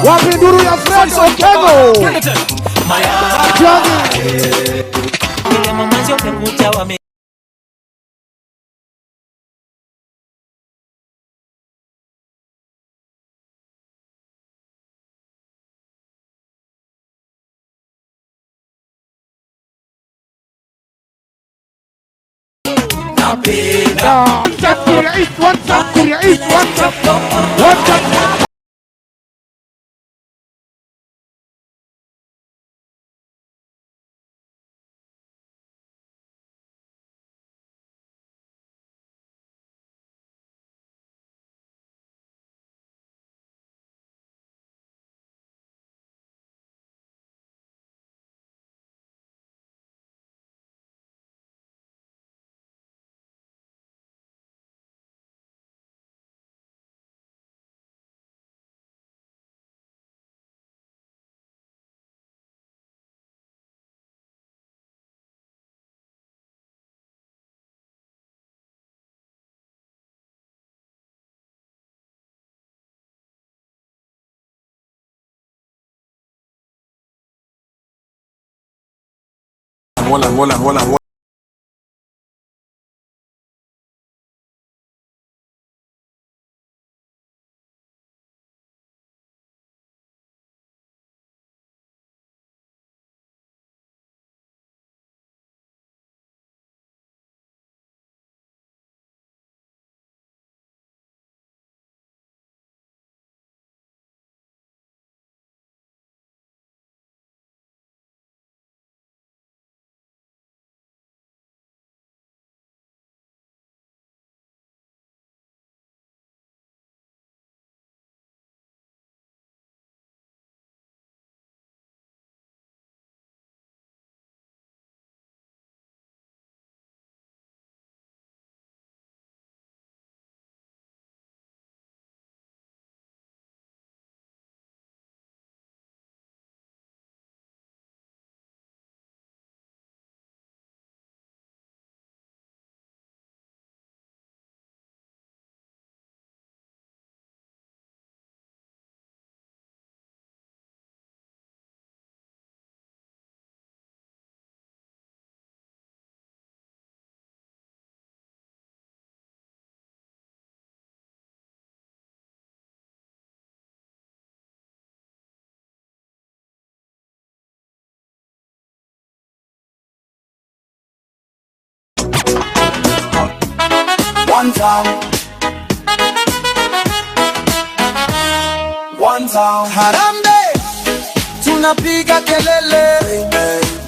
Wapi nduru ya Fred Okego? Matiang'i. South Korea East, one South Korea East, one South, one South. Angola, Angola, Angola, Angola. One time. One time. Harambee, tunapiga kelele.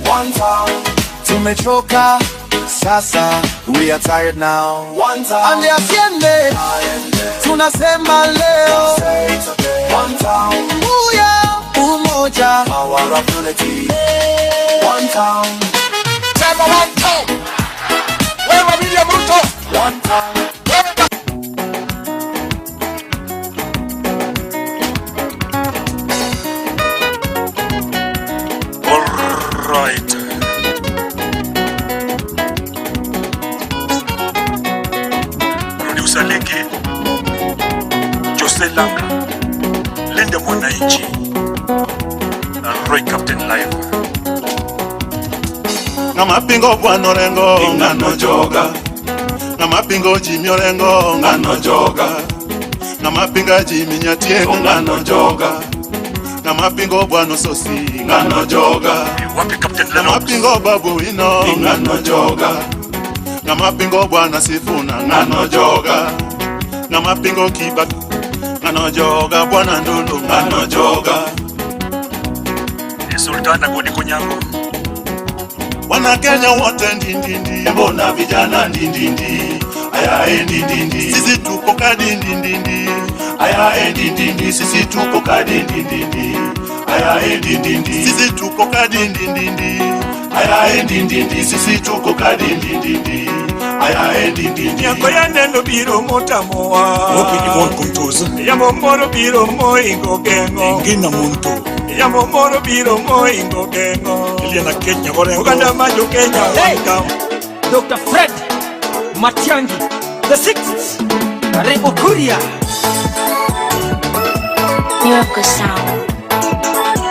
One time. Tumechoka sasa, we are tired now. One time. Ande asiende, tunasema leo. One time. Uya umoja, Power of unity. One time. Sema one time. Wewe William Ruto. One time. Wewe. All right. Producer Leke, Jose Langa, Linda Mwananchi, and Roy Captain Live. Ng'ama pingo bwana Orengo, ng'ano joga. Ng'ama pingo Jimmy Orengo, ng'ano joga. Ng'ama pinga Jimmy Nyatieng, ng'ano joga. Ng'ama pingo bwana Sosi, ng'ano joga. Wapi Captain Ng'ama Lennox? pingo Babu Owino, ng'ano joga. Ng'ama pingo bwana Sifuna, ng'ano joga. Ng'ama pingo Kibaki, ng'ano joga. Bwana Ndulu, ng'ano joga. Sultana Godi Konyango. Wana Kenya wote ndindindi, mbona vijana ndindindi, aya ndindindi, sisi tuko kadi ndindindi, aya ndindindi, sisi tuko kadi ndindindi, aya ndindindi, sisi tuko kadi ndindindi, aya ndindindi, sisi tuko kadi ndindindi, aya ndindindi. Nyako ya neno biro motamowa. Wapi Yvonne Kuntoza? Yamo moro biro moingo geng'o. Ngina muntu. Yamo moro biro moingo geng'o. Iliana Kenya Orengo. Oganda ma jo Kenya Hey! wan ka. Dr. Fred Matiang'i, the sixth, Karibu Kuria. Miracle Sound.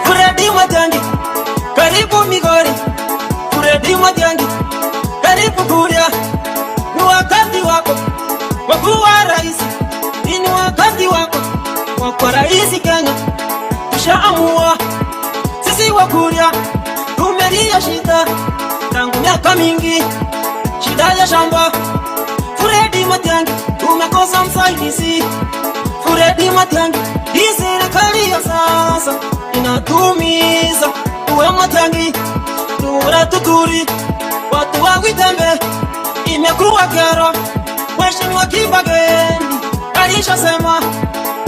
Freddy Matiang'i, karibu Migori. Freddy Matiang'i, karibu Kuria. Ni wakati wako wa kuwa rais, ni wakati wako wa kuwa rais Kenya. Tushaamua sisi wa Kuria, tumelia shida tangu miaka mingi, shida ya shamba. Freddy Matiang'i, tumekosa msaidizi. Freddy Matiang'i, hii serikali ya sasa inatumiza. Uwe Matiang'i, tura tuturi, watu wa Gwitembe imekuwa kero. Mheshimiwa Kibagendi alishasema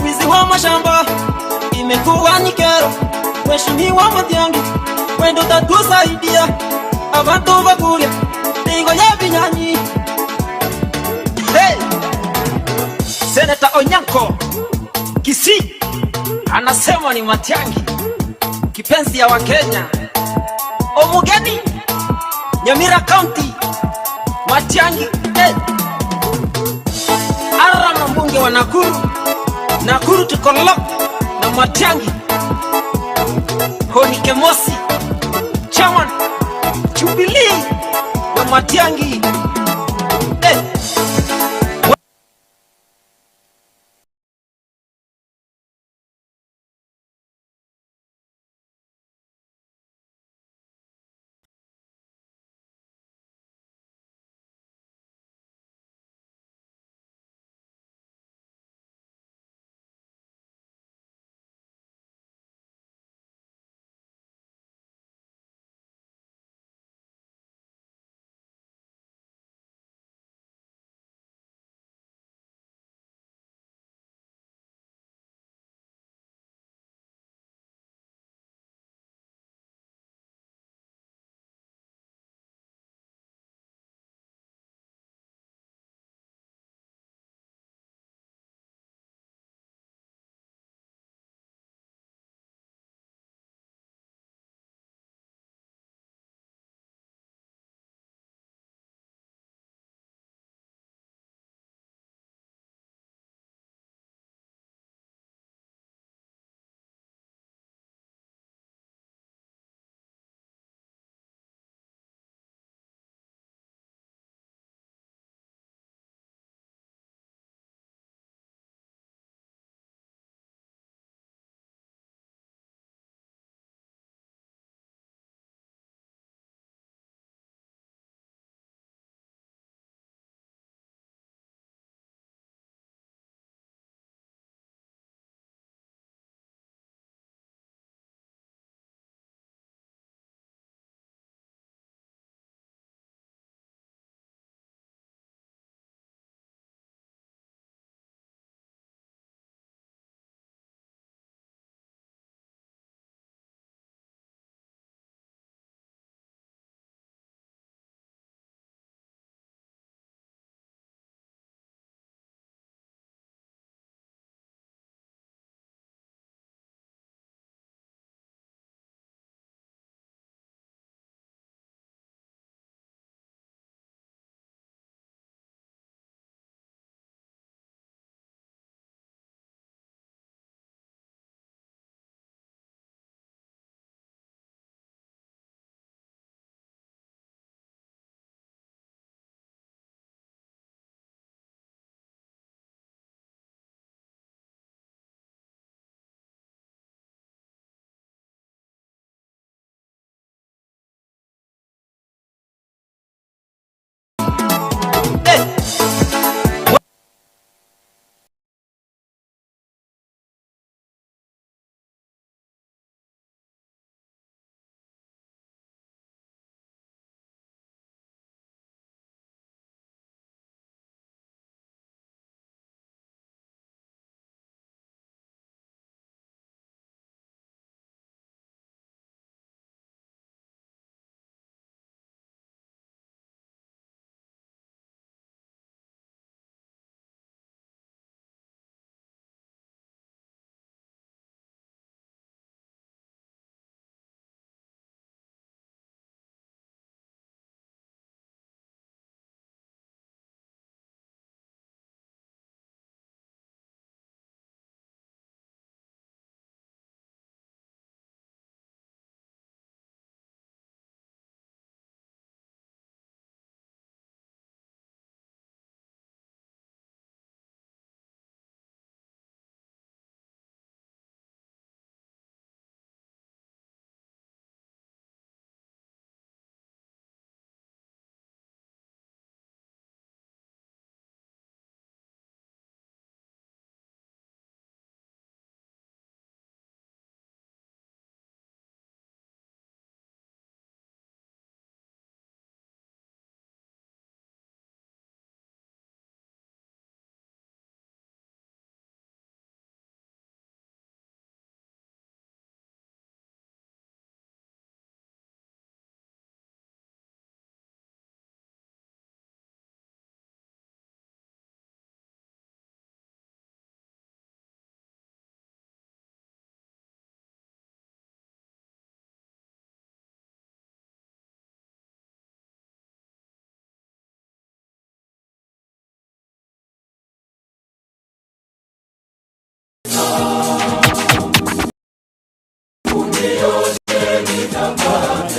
wizi wa mashamba imekuwa ni kero. Mheshimiwa Matiang'i, wendo tatusaidia abantu bakuria ndigo ya binyanyi. Hey! Seneta Onyango Kisii anasema ni Matiang'i kipenzi ya Wakenya. Omugeni Nyamira County Matiang'i, hey. Arama mbunge wa Nakuru, Nakuru tuko lock na Matiang'i. Honi Kemosi chairman Jubilee na Matiang'i, hey.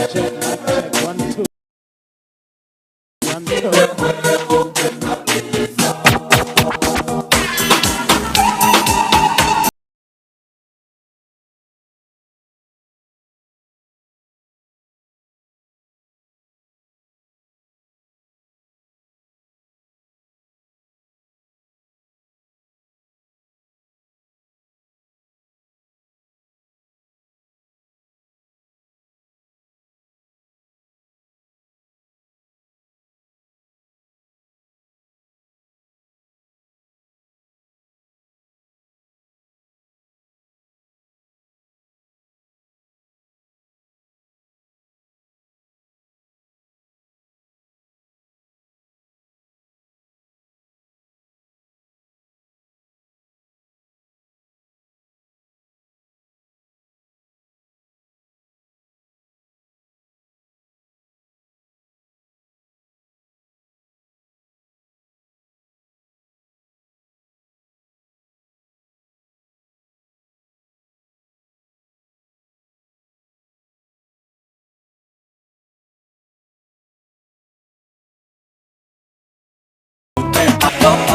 Check, mic check, 1 2. 1 2.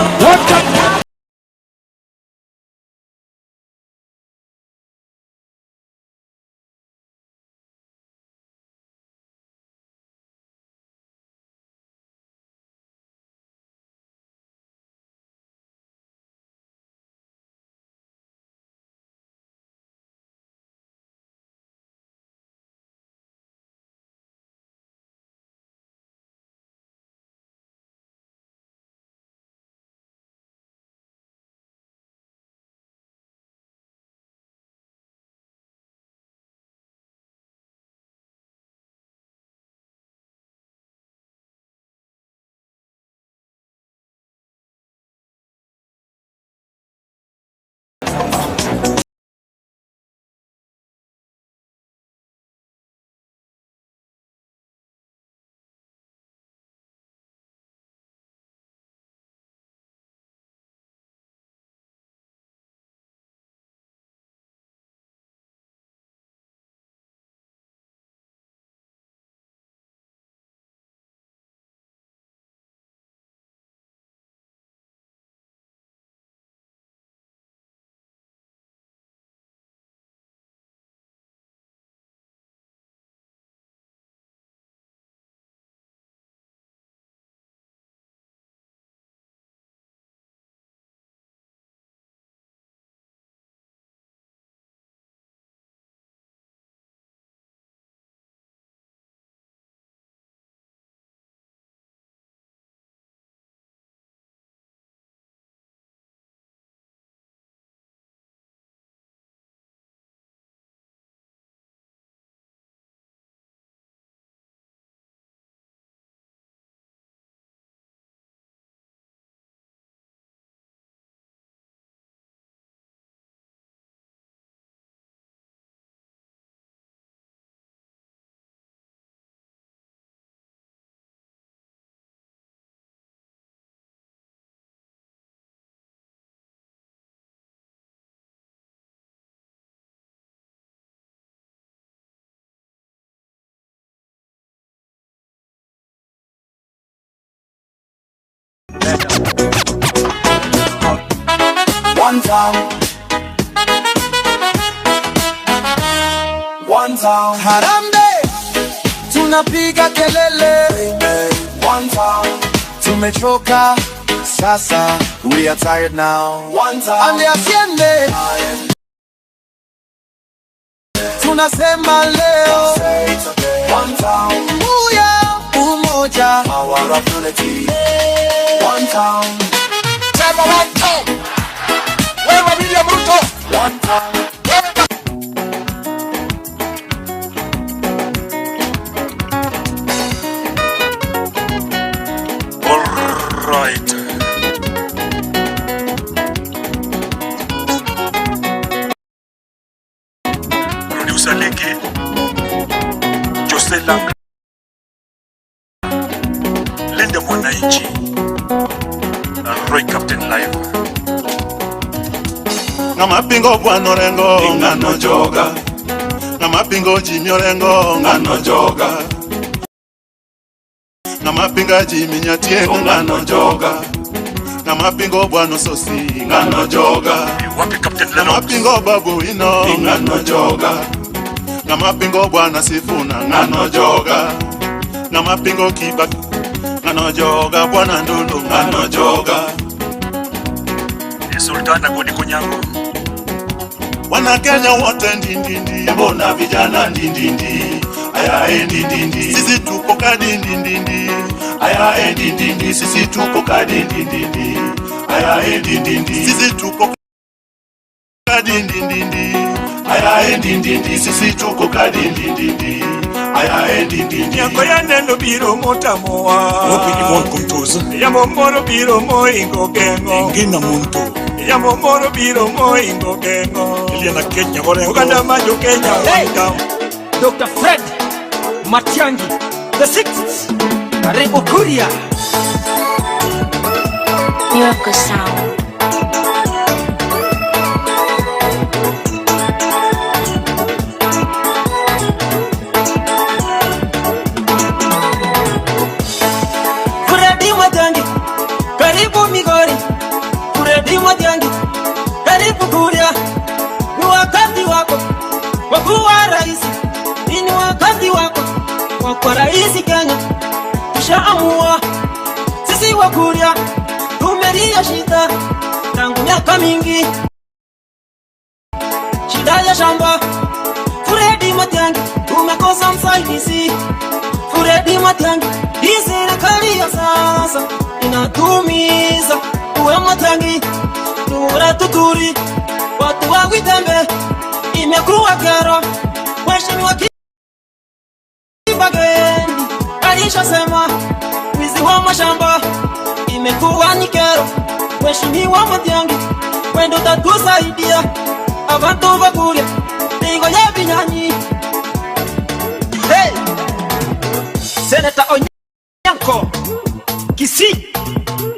One time. One time. One time. Harambee, tunapiga kelele. One time. Tumechoka sasa, we are tired now. One time. Ande asiende, tunasema leo. One time. Uya umoja, power of unity. One time. Sema one time. Wewe William Ruto. One time. Wewe Alright. Producer Leke, Jose Lang, Linda Mwananchi, and Roy Captain Live. Ng'ama pingo bwana Orengo ng'ano joga. Ng'ama pingo Jimmy Orengo ng'ano joga. Ng'ama pinga Jimmy Nyatieng ng'ano joga. Ng'ama pingo Bwana Sosi ng'ano joga. Wapi Captain Ng'ama Lennox? pingo Babu Ino ng'ano joga. Ng'ama pingo Bwana Sifuna ng'ano joga. Ng'ama pingo Kibaki ng'ano joga. Bwana Ndulu ng'ano joga. Sultana Godi Konyango. Wana Kenya wote ndindindi, mbona vijana ndindindi, aya ndindindi, sisi tuko kadi ndindindi, aya ndindindi, sisi tuko kadi ndindindi, aya ndindindi, sisi tuko kadi ndindindi, aya ndindindi, sisi tuko kadi ndindindi, aya ndindindi. Nyako ya neno biro motamowa. Wapi Yvonne Kumtuzi? Yamo moro biro moingo geng'o. Ngina muntu. Yamo moro biro moingo geng'o. Liliana Kenya Orengo. Oganda ma jo Kenya Hey! one town. Dr. Fred Matiang'i the sixth, karibu Kuria. Miracle Sound. Fredi Matiang'i, karibu Migori. Fredi Matiang'i, karibu Kuria. Ni wakati wako wa kuwa rais, ni wakati wako wa kuwa rais Kenya. Tushaamua sisi wa Kuria, tumelia shida tangu miaka mingi, shida ya shamba. Fredi Matiang'i, tumekosa msaidizi. Fredi Matiang'i, hii serikali ya sasa inatumiza. Uwe Matiang'i, tura tuturi, watu wa Gwitembe imekuwa kero. Mheshimiwa Kibagendi alishasema wizi wa mashamba imekuwa ni kero. Mheshimiwa Matiang'i, wendo tatusaidia abantu bakuria migo ya binyanyi. Hey! Senator Onyango Kisii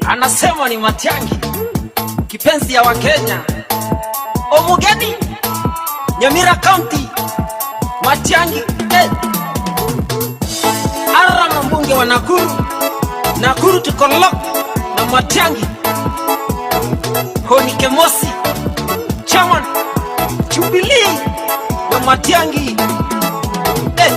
anasema ni Matiang'i kipenzi ya Wakenya. Omugeni Nyamira County Matiang'i, hey. Arama mbunge wa Nakuru, Nakuru tuko lock na Matiang'i. Honi Kemosi chairman Jubilee na Matiang'i, hey.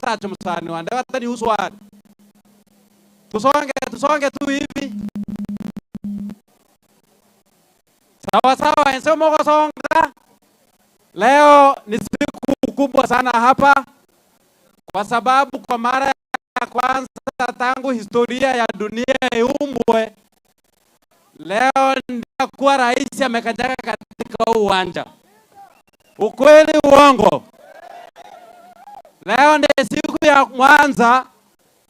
Tacho msani wande watani uswali. Tusonge, tusonge tu hivi. Sawa sawa, ense moko songa. Leo ni siku kubwa sana hapa kwa sababu kwa mara ya kwanza tangu historia ya dunia iumbwe, leo ndio kuwa rais amekanyaga katika uwanja. Ukweli uongo? Leo ndio siku ya kwanza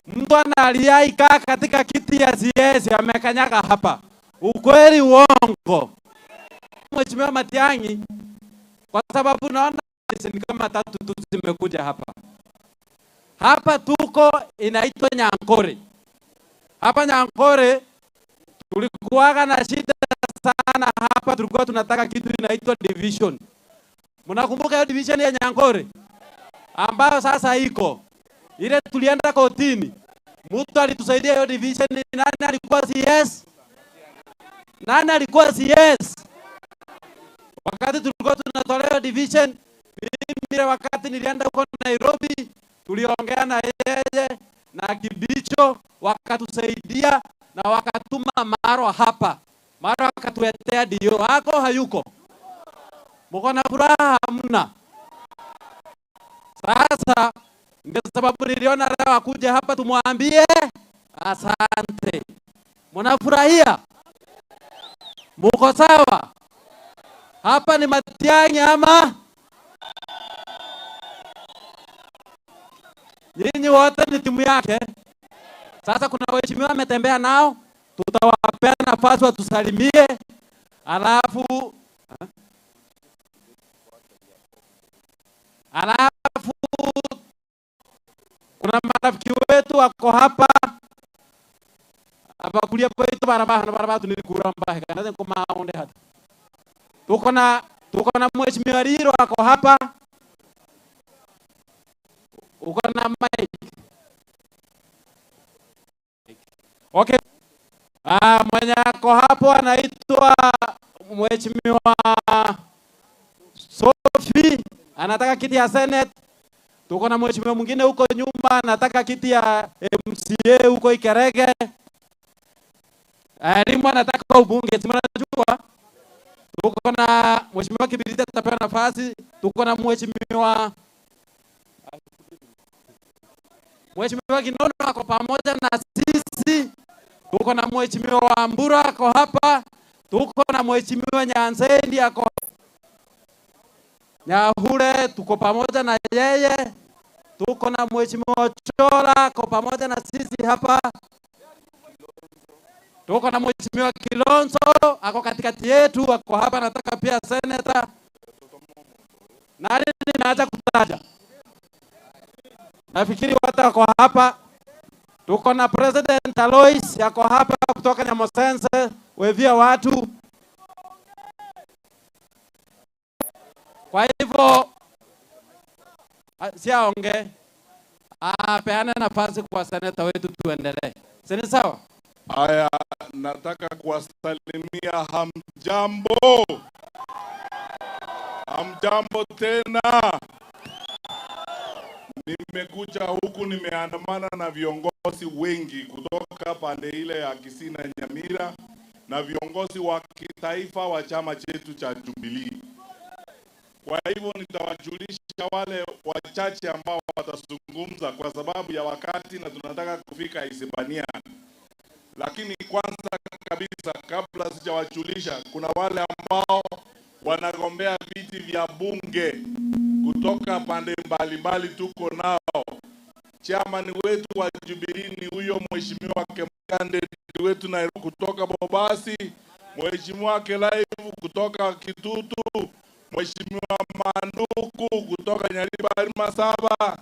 mtu analiaikaa katika kiti ya CS amekanyaga hapa. Ukweli uongo? Mheshimiwa Matiang'i, kwa sababu naona ni kama tatu tu zimekuja hapa. Hapa tuko inaitwa Nyankore. Hapa Nyankore tulikuwaga na shida sana hapa, tulikuwa tunataka kitu inaitwa division. Mnakumbuka hiyo division ya Nyankore ambayo sasa iko ile, tulienda kotini, mtu alitusaidia hiyo division. Nani alikuwa CS? Nani alikuwa CS? Wakati tulikuwa tunatolewa division, mimi wakati nilienda huko Nairobi, tuliongea na yeye na Kibicho, wakatusaidia na wakatuma Marwa hapa. Marwa akatuletea dio. Hako hayuko. Mko na furaha hamna? Sasa ndio sababu niliona leo akuje hapa tumwambie asante. Mnafurahia? Muko sawa? Hapa ni Matiang'i ama? Nyinyi wote ni timu yake. Sasa kuna waheshimiwa ametembea nao, tutawapea nafasi watusalimie, alafu kuna marafiki wetu wako hapa abakulia kwetu barabara barabara tunikura mbahe kana kumaonde hata tuko na mheshimiwa Riro ako hapa. Uko na mic. Okay. Mwenye ako hapo anaitwa mheshimiwa Sophie, anataka kiti ya Senate. Tuko na mheshimiwa mwingine huko nyuma anataka kiti ya MCA huko Ikerege. Elimu anataka ubunge, si mnajua? Tuko na mheshimiwa Kibiriti atapewa nafasi. Tuko na mheshimiwa Kinono ako pamoja na sisi. Tuko na mheshimiwa Wambura ako hapa. Tuko na mheshimiwa Nyanzendi ako Nyahure, tuko pamoja na yeye. Tuko na mheshimiwa Chola ako pamoja na sisi hapa. Tuko na mheshimiwa Kilonzo ako katikati yetu, ako hapa, nataka pia senator. Nani nimeacha kutaja? Nafikiri wote wako hapa. Tuko na President Alois yako hapa kutoka Nyamosense, wevia watu. Kwa hivyo siaonge, peana nafasi kwa senator wetu tuendelee. Si sawa? Aya, nataka kuwasalimia hamjambo. Hamjambo tena. Nimekuja huku nimeandamana na viongozi wengi kutoka pande ile ya Kisii na Nyamira na viongozi wa kitaifa wa chama chetu cha Jubilee. Kwa hivyo nitawajulisha wale wachache ambao watazungumza kwa sababu ya wakati na tunataka kufika Hispania. Lakini kwanza kabisa kabla sijawajulisha, kuna wale ambao wanagombea viti vya bunge kutoka pande mbalimbali tuko nao. Chairman wetu wa Jubilee ni huyo mheshimiwa Kemkande wetu na kutoka Bobasi, mheshimiwa Kelaivu kutoka Kitutu, mheshimiwa Manduku kutoka Nyaribari Masaba,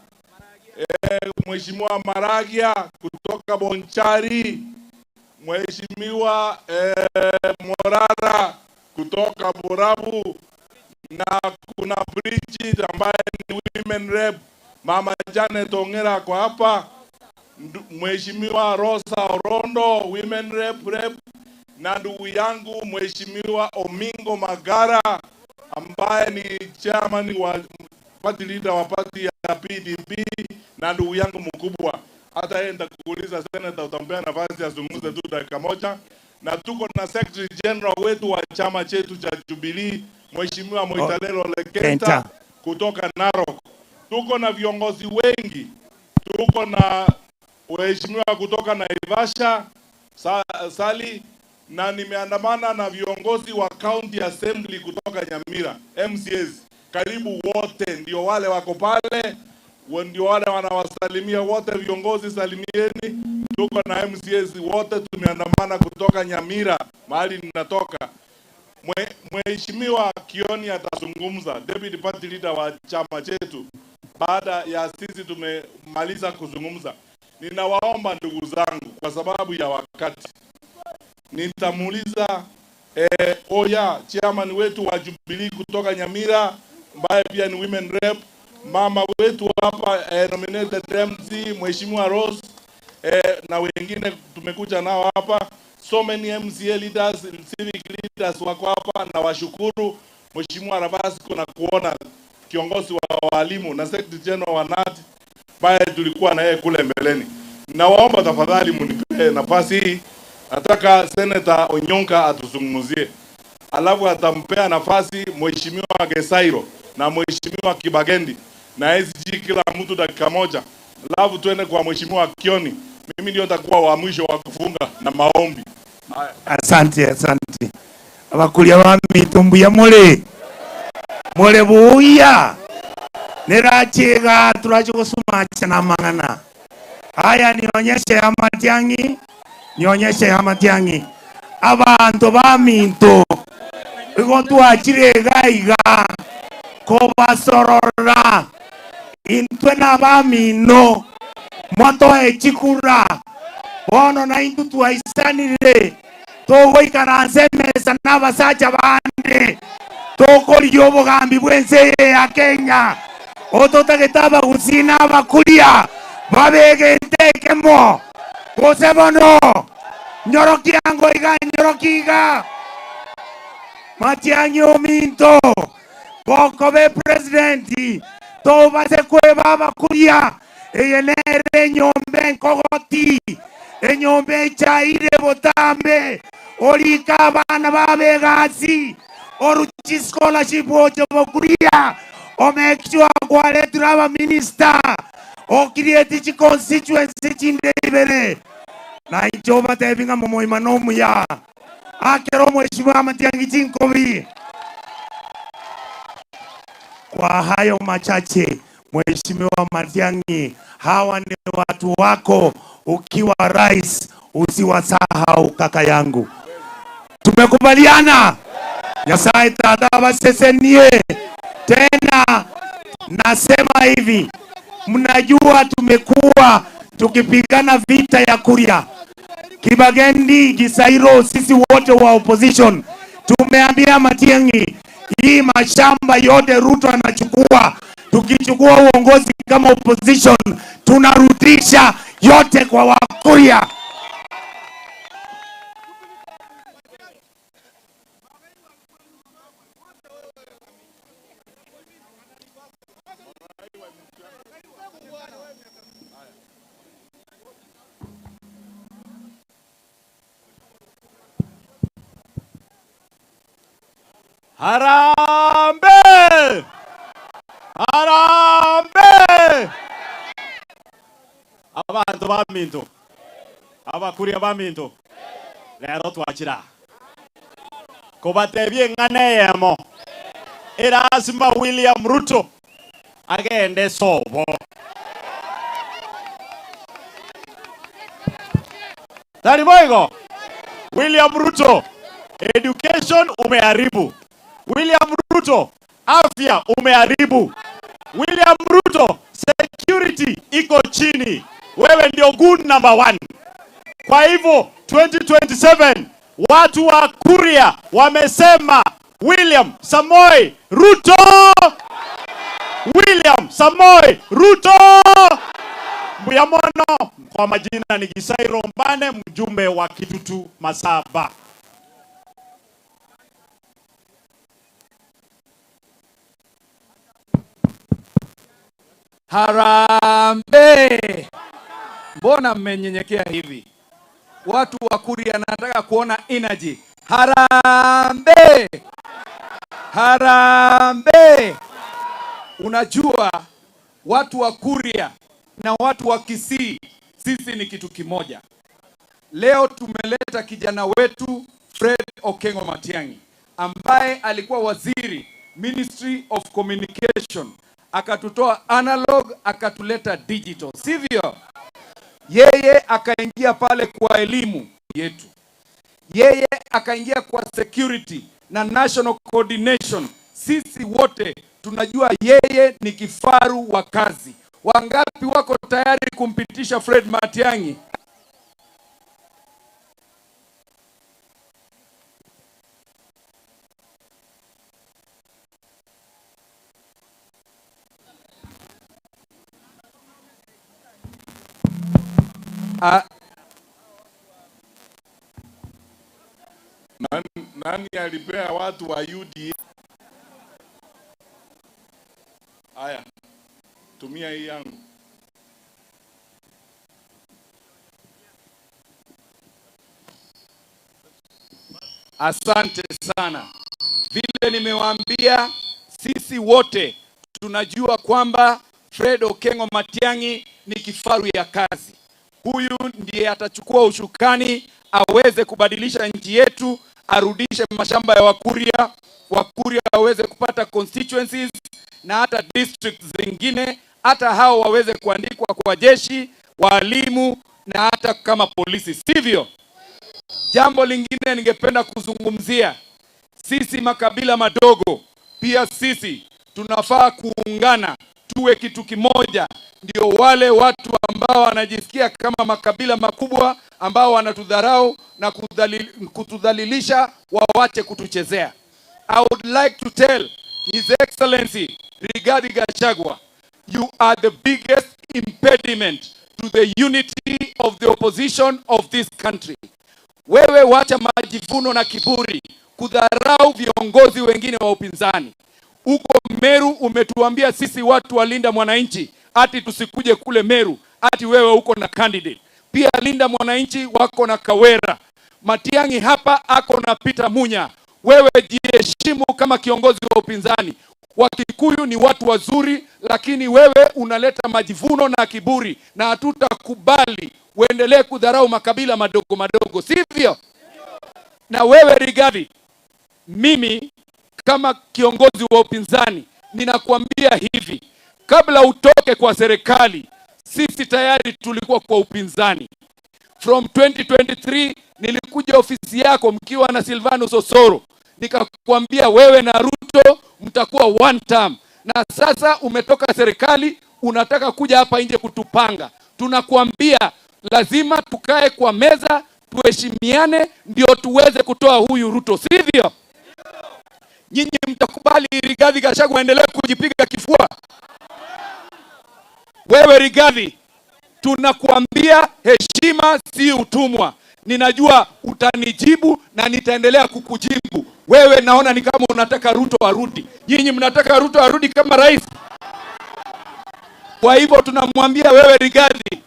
mheshimiwa Maragia kutoka Bonchari, mheshimiwa Morara kutoka Borabu, na kuna Bridget ambaye ni women rep, Mama Janet Ongera kwa hapa, mheshimiwa Rosa Orondo women rep, na ndugu yangu mheshimiwa Omingo Magara ambaye ni chairman wa party leader wa party ya PDP na ndugu yangu mkubwa. Hata yeye nitakuuliza senator, utampea nafasi azungumze tu dakika moja. Na tuko na Secretary General wetu wa chama chetu cha Jubilee, Mheshimiwa Moitalel Lekenta kutoka Narok. Tuko na viongozi wengi, tuko na waheshimiwa kutoka Naivasha Sali, na nimeandamana na viongozi wa County Assembly kutoka Nyamira, MCAs karibu wote ndio wale wako pale, ndio wale wanawasalimia wote. Viongozi salimieni. Tuko na MCAs wote tumeandamana kutoka Nyamira mahali ninatoka. Mheshimiwa Kioni atazungumza, Deputy Party Leader wa chama chetu, baada ya sisi tumemaliza kuzungumza. Ninawaomba ndugu zangu, kwa sababu ya wakati, nitamuuliza Oya, chairman wetu wa Jubilee kutoka Nyamira, ambaye pia ni women rep, mama wetu hapa nominated MC Mheshimiwa Rose, na wengine tumekuja nao hapa. So many MCA leaders, civic leaders wako hapa, na washukuru Mheshimiwa Ravasco na kuona kiongozi wa walimu na Secretary General wa NAT ambaye tulikuwa na yeye kule mbeleni. Nawaomba tafadhali mnipe nafasi hii. Nataka Senator Onyonka atuzungumzie, alafu atampea nafasi Mheshimiwa Gesairo na Mheshimiwa Kibagendi na SG, kila mtu dakika moja, alafu tuende kwa Mheshimiwa Kioni. Mimi ndio nitakuwa wa mwisho wa kufunga na maombi. Asante, asante. Abakulia ba mitumbu ya mole mole buya nerachiga turacho na mangana. Haya, nionyeshe ya Matiang'i, nionyeshe ya Matiang'i. Abantu ba minto igo twachire gaiga kobasorora intwe na bamino mwatoe chikura bono na intu twaisanire togoikaranse mesa n'abasacha bande tokoria obogambi bwense ya Kenya ototagete abagusii na abakuria babegentekemo gose bono nyorokiango iga nyorokiga Matiang'i ominto bokobe presidenti tobase kweba abakuria eye nere enyomba enkogoti enyomba echaire botambe orika abana babegasi oruchi scholarship ocho bokuria omake sure kwaretire aba minister okirieti chi constituency chinde ibere na incho batebinga momoima nomuya akero Mheshimiwa Matiang'i chinkobi. Kwa hayo machache, Mheshimiwa Matiang'i, hawa ni watu wako. Ukiwa rais usiwasahau kaka yangu. Tumekubaliana? Nyasaye tata basesenie. Tena nasema hivi, mnajua tumekuwa tukipigana vita ya Kuria, Kibagendi, Gisairo, sisi wote wa opposition tumeambia Matiang'i hii mashamba yote Ruto anachukua, tukichukua uongozi kama opposition tunarudisha yote kwa Wakuria. Harambee! Harambee! Abantu ba Minto, abakuria ba Minto, lero twachira kobatebie ng'ane yemo erasima William Ruto agende sobo. Tari boigo William Ruto, education umeharibu. William Ruto, afya umeharibu. William Ruto, security iko chini. Wewe ndio good number 1. Kwa hivyo 2027 watu wa Kuria wamesema William Samoei Ruto, William Samoei Ruto. Mbuyamono, kwa majina ni Gisairo Mbane, mjumbe wa Kitutu Masaba. Harambee! Mbona mmenyenyekea hivi? Watu wa Kuria nataka kuona energy. Harambee! Harambee! Unajua watu wa Kuria na watu wa Kisii sisi ni kitu kimoja. Leo tumeleta kijana wetu Fred Okengo Matiang'i ambaye alikuwa waziri Ministry of Communication, akatutoa analog akatuleta digital, sivyo? Yeye akaingia pale kwa elimu yetu, yeye akaingia kwa security na national coordination. Sisi wote tunajua yeye ni kifaru wa kazi. Wangapi wako tayari kumpitisha Fred Matiang'i? Nani alipea watu wa UDA? Haya, tumia hii yangu. Asante sana. Vile nimewaambia, sisi wote tunajua kwamba Fred Okengo Matiang'i ni kifaru ya kazi. Huyu ndiye atachukua ushukani aweze kubadilisha nchi yetu, arudishe mashamba ya Wakuria, Wakuria waweze kupata constituencies na hata districts zingine, hata hao waweze kuandikwa kwa jeshi, walimu na hata kama polisi, sivyo? Jambo lingine ningependa kuzungumzia, sisi makabila madogo pia sisi tunafaa kuungana, tuwe kitu kimoja, ndio wale watu ambao wanajisikia kama makabila makubwa ambao wanatudharau na kutudhalilisha wawache kutuchezea. I would like to tell His Excellency Rigathi Gachagua, you are the biggest impediment to the unity of the opposition of this country. Wewe wacha majivuno na kiburi kudharau viongozi wengine wa upinzani. Uko Meru umetuambia sisi watu wa Linda Mwananchi ati tusikuje kule Meru, ati wewe uko na candidate. Pia Linda Mwananchi wako na Kawera. Matiang'i hapa ako na Peter Munya. Wewe jiheshimu kama kiongozi wa upinzani. Wakikuyu ni watu wazuri, lakini wewe unaleta majivuno na kiburi, na hatutakubali uendelee kudharau makabila madogo madogo, sivyo? Na wewe Rigathi, mimi kama kiongozi wa upinzani ninakuambia hivi, kabla utoke kwa serikali, sisi tayari tulikuwa kwa upinzani. From 2023 nilikuja ofisi yako mkiwa na Silvanus Osoro, nikakwambia wewe na Ruto mtakuwa one term, na sasa umetoka serikali unataka kuja hapa nje kutupanga. Tunakuambia lazima tukae kwa meza, tuheshimiane, ndio tuweze kutoa huyu Ruto, sivyo? Nyinyi mtakubali Rigathi Gachagua aendelee kujipiga kifua? Wewe Rigathi, tunakuambia heshima si utumwa. Ninajua utanijibu na nitaendelea kukujibu. Wewe naona ni kama unataka Ruto arudi. Nyinyi mnataka Ruto arudi kama rais. Kwa hivyo tunamwambia wewe Rigathi,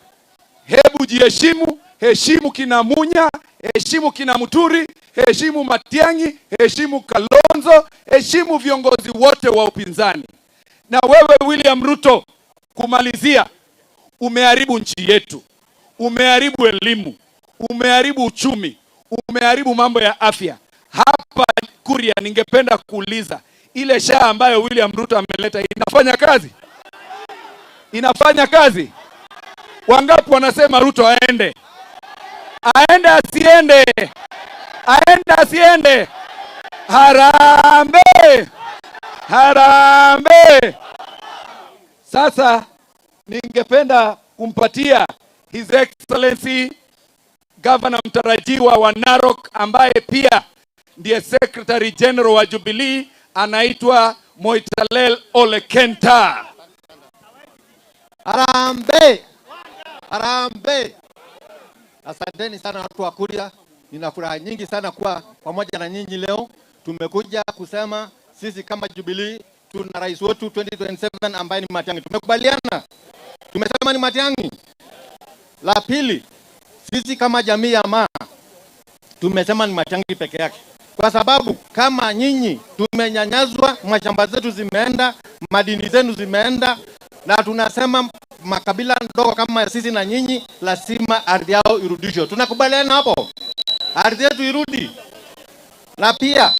hebu jiheshimu, heshimu kina Munya, heshimu kina Muturi, heshimu Matiang'i, heshimu Kalonzo, heshimu viongozi wote wa upinzani. Na wewe William Ruto, kumalizia, umeharibu nchi yetu, umeharibu elimu, umeharibu uchumi, umeharibu mambo ya afya. Hapa Kuria ningependa kuuliza, ile SHA ambayo William Ruto ameleta inafanya kazi? Inafanya kazi? Wangapi wanasema Ruto aende? Aende asiende? Aende asiende? Harambee! Harambee! Sasa ningependa kumpatia His Excellency Governor mtarajiwa wa Narok ambaye pia ndiye Secretary General wa Jubilee, anaitwa Moitalel Ole Kenta. Harambee! Harambee! Asanteni sana watu wa Kuria. Nina furaha nyingi sana kuwa pamoja na nyinyi leo. Tumekuja kusema sisi kama Jubilee Tuna rais wetu 2027 ambaye ni Matiang'i. Tumekubaliana, tumesema ni Matiang'i. La pili, sisi kama jamii ya Maa tumesema ni Matiang'i peke yake, kwa sababu kama nyinyi tumenyanyazwa, mashamba zetu zimeenda, madini zenu zimeenda, na tunasema makabila ndogo kama sisi na nyinyi lazima ardhi yao irudishwe. Tunakubaliana hapo, ardhi yetu irudi. Na pia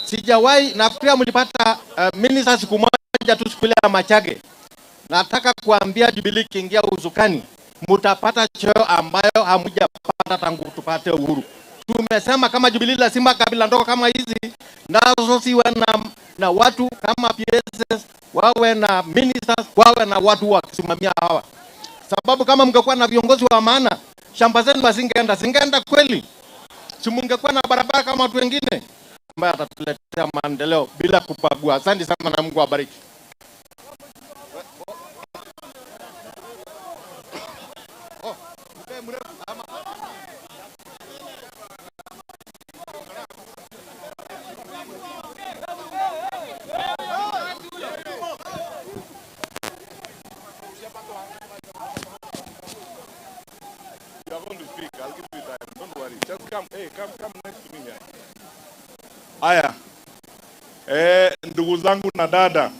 sijawahi, nafikiria mlipata minister siku moja tu, siku ile ya Machage. Nataka kuambia Jubilee kiingia usukani, mutapata cheo ambayo hamujapata tangu tupate uhuru. Tumesema kama Jubilee lazima kabila ndogo kama hizi nazo siwe na watu kama PSS, wawe na ministers, wawe na watu wa kusimamia hawa, sababu kama mngekuwa na viongozi wa maana, shamba zenu hazingeenda, zingeenda kweli? Si mungekuwa na barabara kama watu wengine, ambaye atatuletea maendeleo bila kubagua. Asante sana na Mungu awabariki. You are going to speak. I'll give you time. Don't worry. Just come. Hey, come, come next to me here. Haya. Ndugu zangu na dada,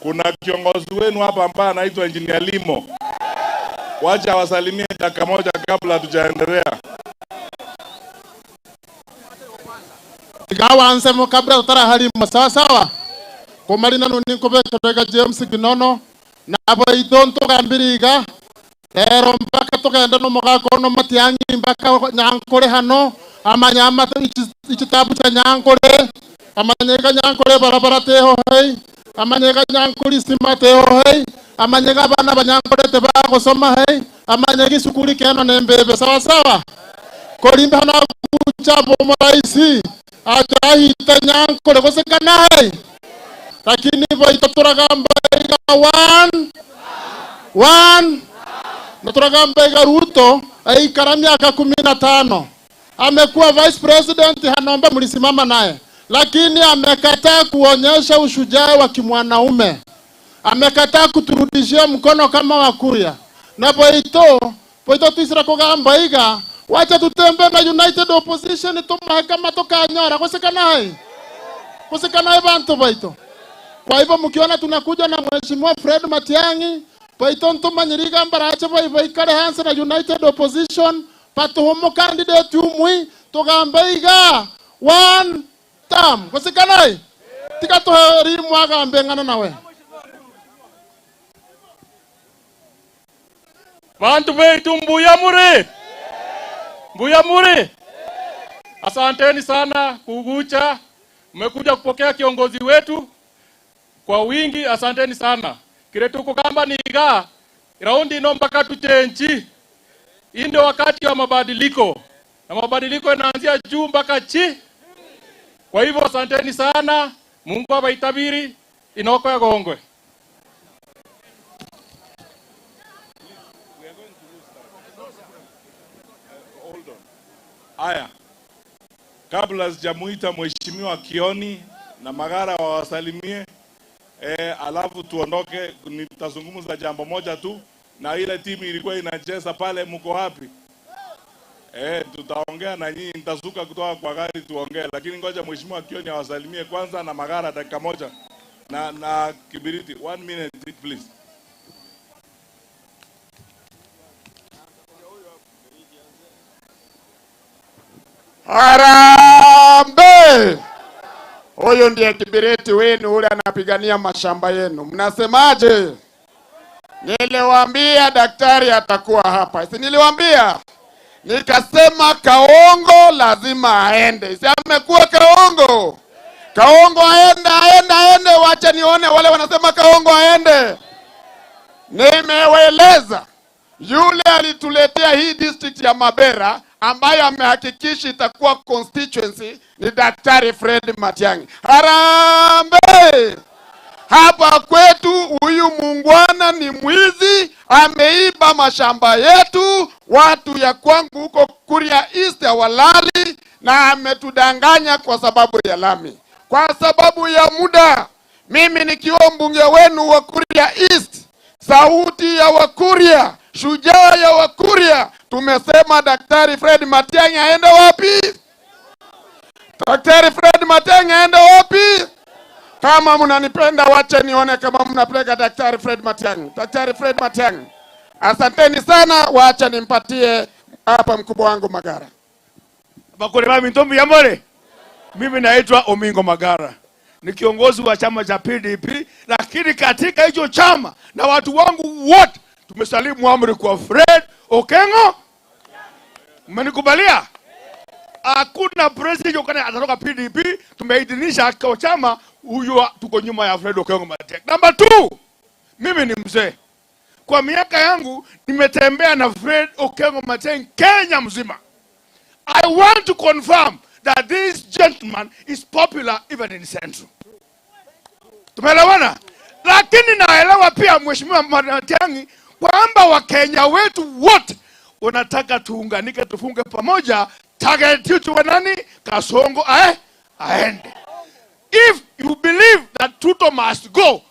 kuna kiongozi wenu hapa ambaye anaitwa Engineer Limo. Wacha wasalimie dakika moja kabla hatujaendelea. Gawanze mo kabla tutara halimo sawa sawa. Kumarina nuni nkubekera James Ginono nabo ito ntugambiriga rero mpaka tugenda no mugako no Matiang'i mpaka Nyankore hano amanyama ikitabu cha Nyankore amanyega Nyankore barabara teho hei amanyega Nyankore sima teho hei amanyega bana banyankore te bagosoma hei amanyega isukuri keno nembebe sawa sawa korimba hano kuchabo moraisi atahita Nyankore gosekana hei lakini boito turagamba iga 1 1 na turagamba iga Ruto aikara miaka 15 amekuwa vice president hanomba mlisimama naye, lakini amekataa kuonyesha ushujaa wa kimwanaume, amekataa kuturudishia mkono kama Wakuria. Na boito tuisira kugamba iga wacha tutembe na United Opposition tumahe kama tukanyora gosekana hai bantu baito. Kwa hivyo mkiona tunakuja na Mheshimiwa Fred Matiang'i baito ntumanyiriga mbarache baikare hanse na United Opposition patuhumu candidate umwi tugamba iga one term gosekanai tikatuheri mwagambe ng'ana nawe. Bantu betu mbuya muri, mbuya muri, asanteni sana kugucha, mmekuja kupokea kiongozi wetu kwa wingi, asanteni sana. Kile tuko kamba ni iga raundi ino mpaka tuchenji. Hii ndio wakati wa mabadiliko, na mabadiliko yanaanzia juu mpaka chi. Kwa hivyo asanteni sana, Mungu abaitabiri inoko ya gongwe. Hold on. Aya, kabla sijamuita Mheshimiwa Kioni na Magara wawasalimie, alafu tuondoke, nitazungumza jambo moja tu. Na ile timu ilikuwa inacheza pale, mko wapi? Tutaongea na nyinyi, nitasuka kutoka kwa gari tuongee, lakini ngoja Mheshimiwa Kioni awasalimie kwanza na Magara dakika moja na Kibiriti. 1 minute please. Harambee! Huyu ndiye Kibiriti wenu ule anapigania mashamba yenu. Mnasemaje? Niliwaambia daktari atakuwa hapa. Si niliwaambia? Nikasema Kaongo lazima aende. Si amekuwa Kaongo? Kaongo aende, aende, aende. Wacha nione wale wanasema Kaongo aende. Nimewaeleza yule alituletea hii district ya Mabera ambayo amehakikisha itakuwa constituency ni Daktari Fred Matiang'i. Harambee! Hapa kwetu huyu muungwana ni mwizi, ameiba mashamba yetu, watu ya kwangu huko Kuria East hawalali, na ametudanganya kwa sababu ya lami. Kwa sababu ya muda, Mimi nikiwa mbunge wenu wa Kuria East, sauti ya Wakuria, shujaa ya Wakuria, tumesema Daktari Fred Matiang'i aende wapi? Daktari Fred Matiang'i aende wapi? Kama mnanipenda, wache nione kama mnapeleka Daktari Fred Matiang'i. Daktari Fred Matiang'i, asanteni sana, wacha nimpatie hapa mkubwa wangu Magara. Bakore ba mintombi yamore. Mimi naitwa Omingo Magara, ni kiongozi wa chama cha PDP, lakini katika hicho chama na watu wangu wote tumesalimu amri kwa Fred Okengo. Mmenikubalia? Hakuna president yokana atatoka PDP, tumeidhinisha kwa chama huyu, tuko nyuma ya Fred Okengo Matiang'i. Number 2, mimi ni mzee. Kwa miaka yangu nimetembea na Fred Okengo Matiang'i Kenya mzima. I want to confirm that this gentleman is popular even in Central. Tumeelewana? Lakini naelewa pia Mheshimiwa Matiang'i kwamba Wakenya wetu wote wanataka tuunganike, tufunge pamoja, target yetu wa nani? Kasongo aende. If you believe that Ruto must go,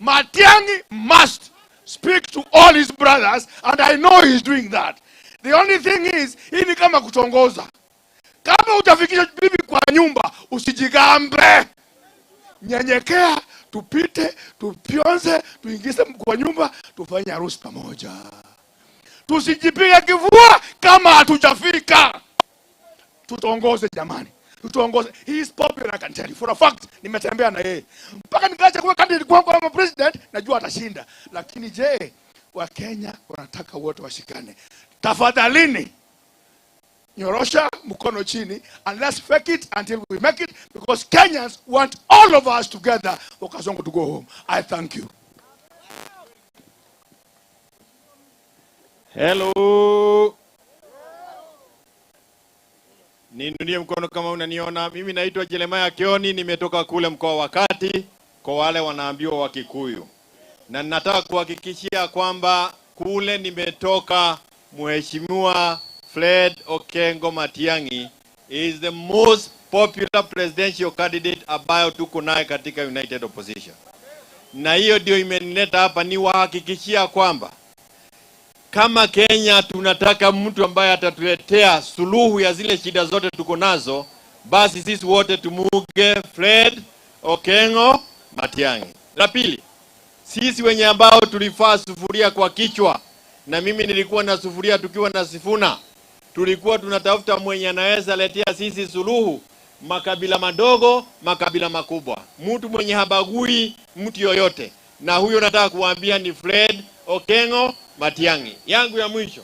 Matiang'i must speak to all his brothers, and I know he's doing that. The only thing is, hii ni kama kutongoza. Kama utafikisha bibi kwa nyumba, usijigambe. Nyenyekea, tupite, tupionze, tuingize kwa nyumba, tufanye harusi pamoja. Tusijipige kifua kama hatujafika. Tutongoze jamani. Tutongoze. He is popular, I can tell you for a fact. Nimetembea na yeye. Mpaka nikaacha kuwa candidate kwangu kama president, najua atashinda. Lakini je, Wakenya wanataka wote washikane. Tafadhalini, nyorosha mkono chini and let's fake it until we make it, because Kenyans want all of us together for Kasongo to go home. I thank you. Hello. Niinulie mkono kama unaniona. Mimi naitwa Jeremiah Kioni, nimetoka kule mkoa wa Kati, kwa wale wanaambiwa wa Kikuyu. Na nataka kuhakikishia kwamba kule nimetoka, Mheshimiwa Fred Okengo Matiang'i is the most popular presidential candidate ambayo tuko naye katika United Opposition. Na hiyo ndio imenileta hapa, ni wahakikishia kwamba kama Kenya tunataka mtu ambaye atatuletea suluhu ya zile shida zote tuko nazo, basi sisi wote tumuunge Fred Okengo Matiang'i. La pili, sisi wenye ambao tulifaa sufuria kwa kichwa, na mimi nilikuwa na sufuria tukiwa na Sifuna, tulikuwa tunatafuta mwenye anaweza letea sisi suluhu, makabila madogo, makabila makubwa, mtu mwenye habagui mtu yoyote, na huyo nataka kuambia ni Fred Okengo Matiang'i. Yangu ya mwisho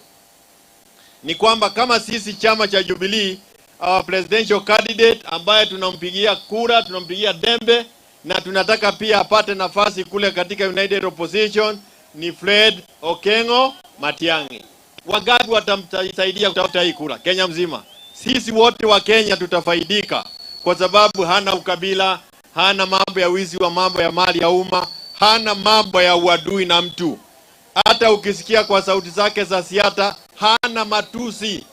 ni kwamba kama sisi chama cha Jubilee, our presidential candidate ambaye tunampigia kura, tunampigia dembe, na tunataka pia apate nafasi kule katika United Opposition ni Fred Okengo Matiang'i. Wangapi watamsaidia kutafuta hii kura Kenya mzima? Sisi wote wa Kenya tutafaidika, kwa sababu hana ukabila, hana mambo ya wizi wa mambo ya mali ya umma, hana mambo ya uadui na mtu. Hata ukisikia kwa sauti zake za siasa, hana matusi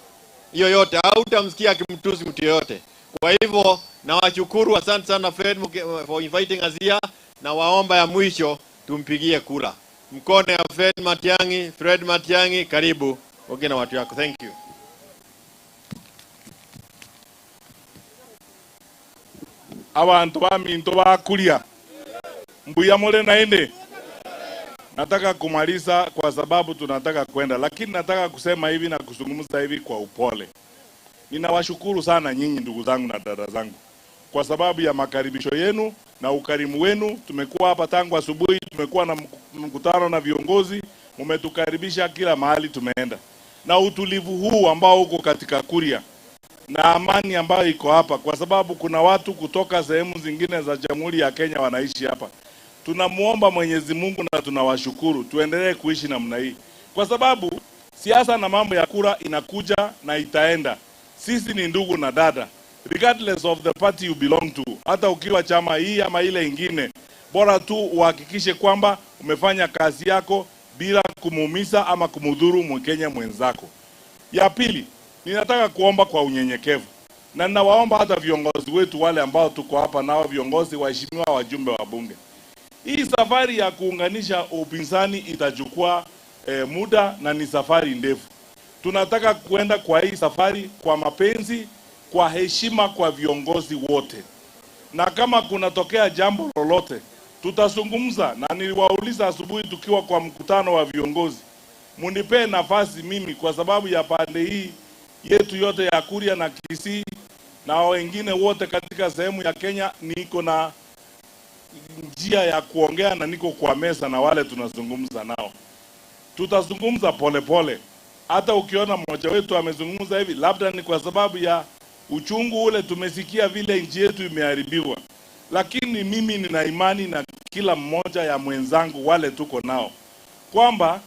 yoyote, hautamsikia akimtusi mtu yoyote. Kwa hivyo nawashukuru, asante sana Fred for inviting us here, na waomba ya mwisho tumpigie kura. Mkono ya Fred Matiang'i. Fred Matiang'i, karibu ongea na watu yako. Thank you. Abantu baminto bakulia mbuya mole na ende. Nataka kumaliza kwa sababu tunataka kwenda, lakini nataka kusema hivi na kuzungumza hivi kwa upole. Ninawashukuru sana nyinyi ndugu zangu na dada zangu kwa sababu ya makaribisho yenu na ukarimu wenu. Tumekuwa hapa tangu asubuhi, tumekuwa na mkutano na viongozi, mmetukaribisha kila mahali tumeenda. Na utulivu huu ambao uko katika Kuria na amani ambayo iko hapa, kwa sababu kuna watu kutoka sehemu zingine za Jamhuri ya Kenya wanaishi hapa. Tunamuomba Mwenyezi Mungu na tunawashukuru, tuendelee kuishi namna hii, kwa sababu siasa na mambo ya kura inakuja na itaenda. Sisi ni ndugu na dada, regardless of the party you belong to. Hata ukiwa chama hii ama ile ingine, bora tu uhakikishe kwamba umefanya kazi yako bila kumuumiza ama kumudhuru Mkenya mwenzako. Ya pili, ninataka kuomba kwa unyenyekevu, na ninawaomba hata viongozi wetu wale ambao tuko hapa nao, viongozi waheshimiwa, wajumbe wa bunge. Hii safari ya kuunganisha upinzani itachukua muda na ni safari ndefu. Tunataka kuenda kwa hii safari kwa mapenzi, kwa heshima kwa viongozi wote. Na kama kunatokea jambo lolote, tutazungumza. Na niliwauliza asubuhi tukiwa kwa mkutano wa viongozi, munipee nafasi mimi kwa sababu ya pande hii yetu yote ya Kuria na Kisii na wengine wote katika sehemu ya Kenya, niko na njia ya kuongea na niko kwa meza na wale tunazungumza nao. Tutazungumza pole pole. Hata ukiona mmoja wetu amezungumza hivi, labda ni kwa sababu ya uchungu ule tumesikia vile nchi yetu imeharibiwa. Lakini mimi nina imani na kila mmoja ya mwenzangu wale tuko nao kwamba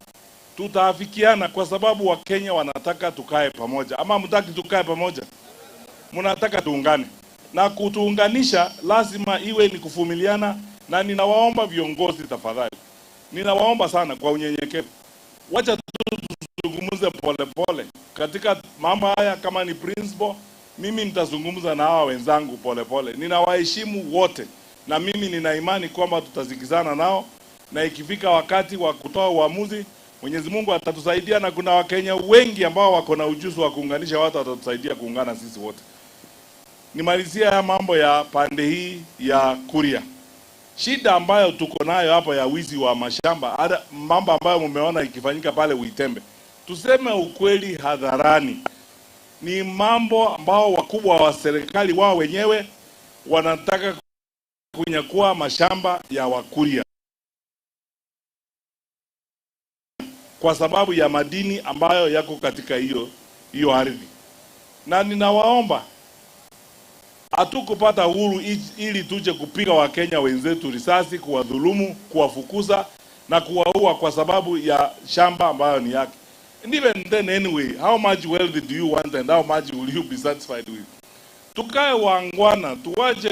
tutaafikiana, kwa sababu Wakenya wanataka tukae pamoja. Ama mtaki tukae pamoja? Mnataka tuungane. Na kutuunganisha lazima iwe ni kuvumiliana. Na ninawaomba viongozi tafadhali, ninawaomba sana kwa unyenyekevu, wacha tuzungumze pole pole katika mambo haya. Kama ni principle, mimi nitazungumza na hawa wenzangu pole pole. Ninawaheshimu wote na mimi nina imani kwamba tutasikizana nao, na ikifika wakati wa kutoa uamuzi Mwenyezi Mungu atatusaidia, na kuna Wakenya wengi ambao wako na ujuzi wa kuunganisha watu, watatusaidia kuungana sisi wote. Nimalizia haya mambo ya pande hii ya Kuria. Shida ambayo tuko nayo hapa ya wizi wa mashamba, hata mambo ambayo mumeona ikifanyika pale Uitembe, tuseme ukweli hadharani, ni mambo ambao wakubwa wa serikali wao wenyewe wanataka kunyakua mashamba ya Wakuria kwa sababu ya madini ambayo yako katika hiyo ardhi. Na ninawaomba, hatukupata uhuru ili tuje kupiga Wakenya wenzetu risasi, kuwadhulumu, kuwafukuza na kuwaua kwa sababu ya shamba ambayo ni yake. And even then anyway, how much wealth do you want and how much will you be satisfied with? Tukae waangwana, tuwache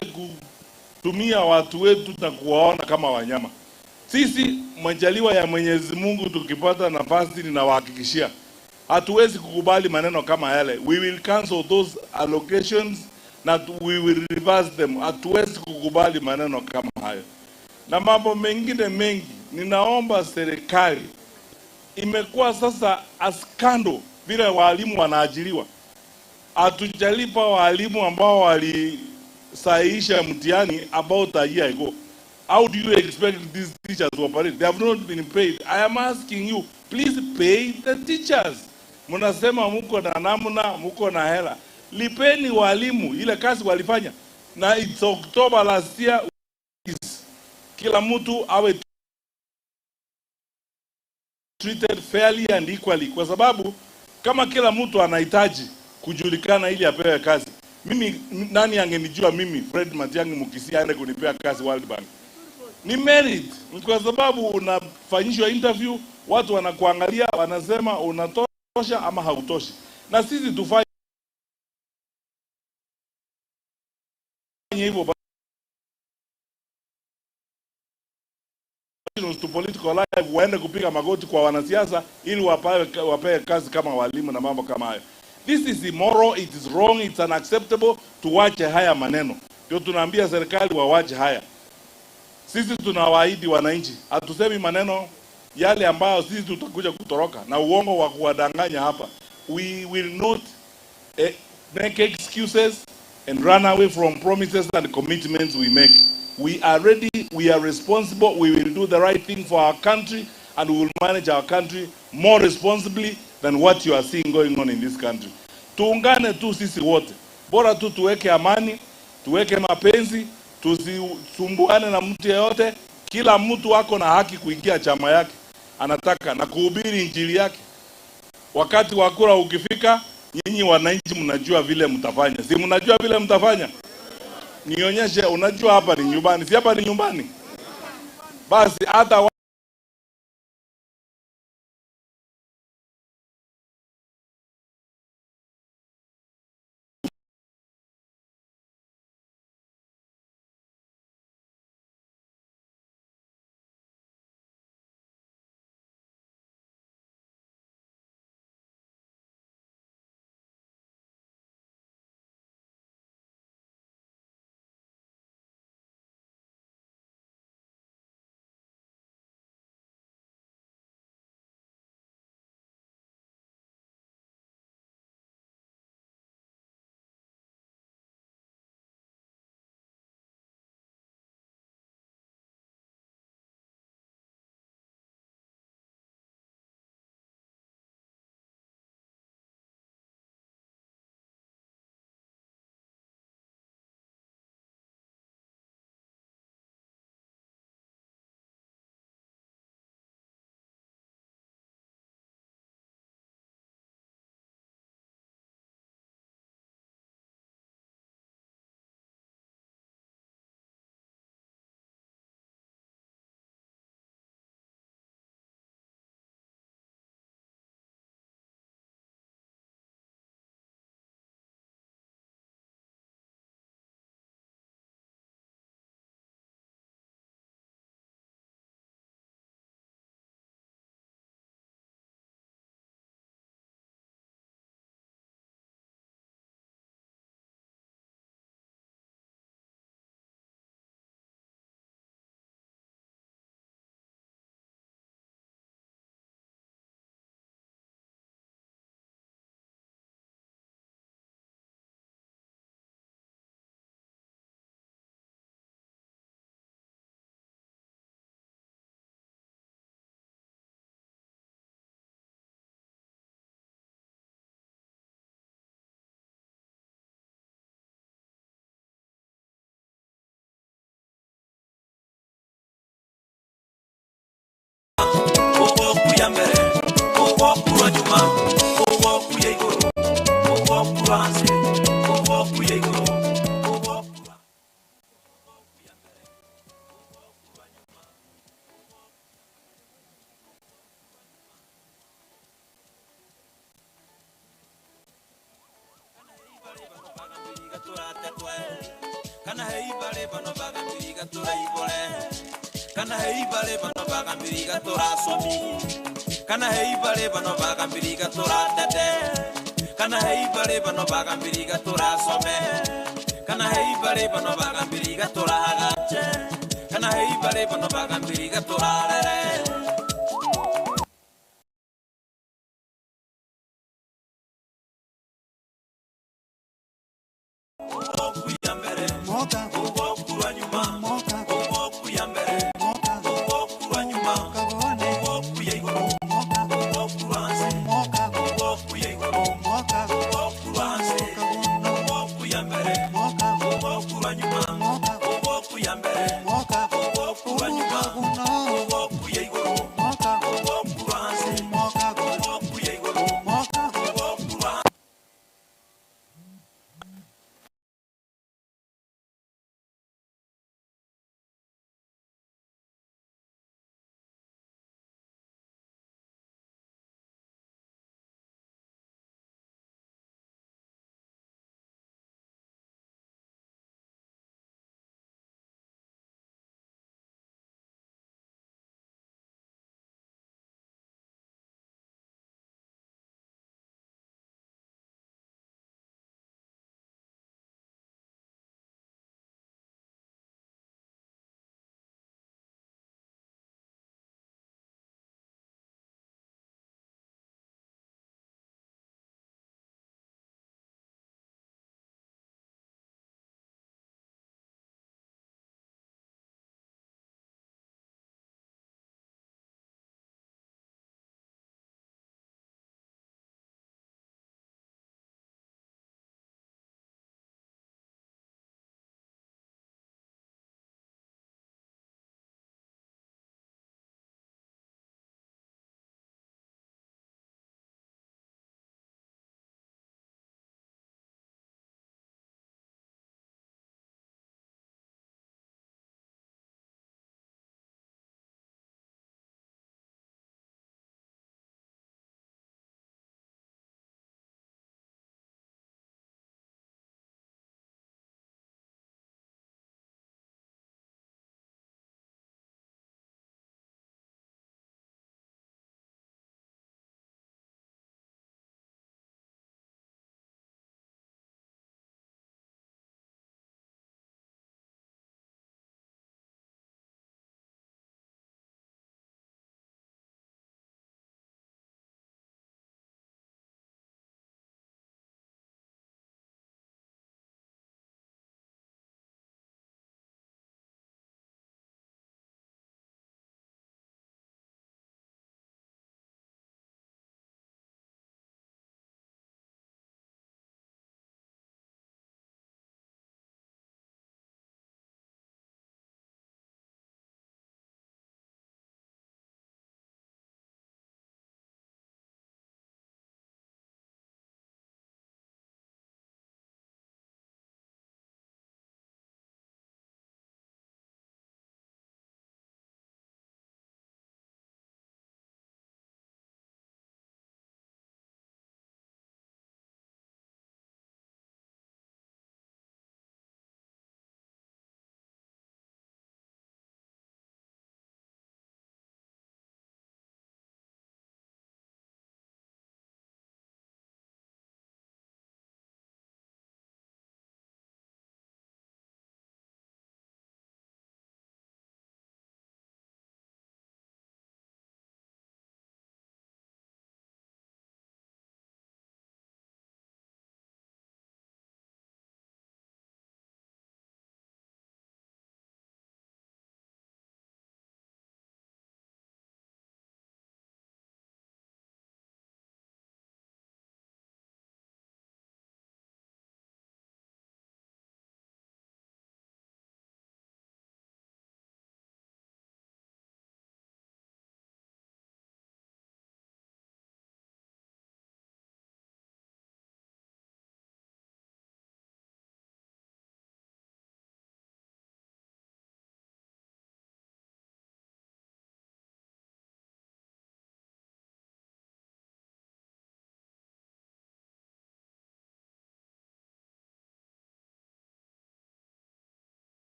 kutumia watu wetu na kuwaona kama wanyama. Sisi majaliwa ya Mwenyezi Mungu tukipata nafasi, ninawahakikishia hatuwezi kukubali maneno kama yale. We will cancel those allocations na we will reverse them. Hatuwezi kukubali maneno kama hayo. Na mambo mengine mengi, ninaomba serikali, imekuwa sasa askando vile walimu wanaajiriwa. Hatujalipa walimu ambao walisahihisha mtihani about a year ago. How do you expect these teachers to operate? They have not been paid. I am asking you, please pay the teachers. Mnasema muko na namna, muko na hela. Lipeni walimu ile kazi walifanya. Na it's October last year. Kila mtu awe treated fairly and equally, kwa sababu kama kila mtu anahitaji kujulikana ili apewe kazi, mimi nani angenijua mimi Fred Matiang'i Mukisi aende kunipea kazi World Bank? Ni merit, ni kwa sababu unafanyishwa interview, watu wanakuangalia, wanasema unatosha ama hautoshi. Na sisi tufanye hivyo to political life, waende kupiga magoti kwa wanasiasa ili wapewe kazi kama walimu na mambo kama hayo. This is immoral, it is wrong, it's unacceptable. Tuwache haya maneno. Ndio tunaambia serikali wawache haya. Sisi tunawaahidi wananchi, hatusemi maneno yale ambayo sisi tutakuja kutoroka na uongo wa kuwadanganya hapa. We will not make excuses and run away from promises and commitments we make. We are ready, we are responsible, we will do the right thing for our country, and we will manage our country more responsibly than what you are seeing going on in this country. Tuungane tu sisi wote. Bora tu tuweke amani, tuweke mapenzi, tusisumbuane na mtu yeyote. Kila mtu ako na haki kuingia chama yake anataka na kuhubiri injili yake. Wakati wa kura ukifika, nyinyi wananchi mnajua vile mtafanya. Si mnajua vile mtafanya? Nionyeshe, unajua hapa ni nyumbani. Si hapa ni nyumbani? Basi hata Kana hei bare bano bagambiriga turaibore. Kana hei bare bano bagambiriga turasomi. Kana hei bare bano bagambiriga turatete. Kana hei bare bano bagambiriga turasome. Kana hei bare bano bagambiriga turahagache. Kana hei bare bano bagambiriga turarere.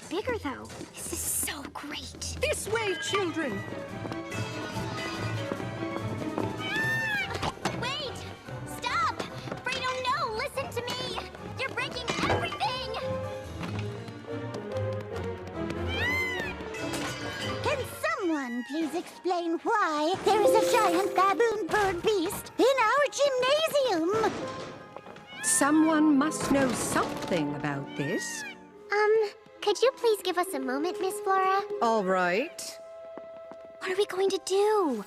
bigger, though. This is so great. This way, children. Wait! Stop! Fredo, no! Listen to me! You're breaking everything! Can someone please explain why there is a giant baboon bird beast in our gymnasium? Someone must know something about this. Could you please give us a moment, Miss Flora? All right. What are we going to do?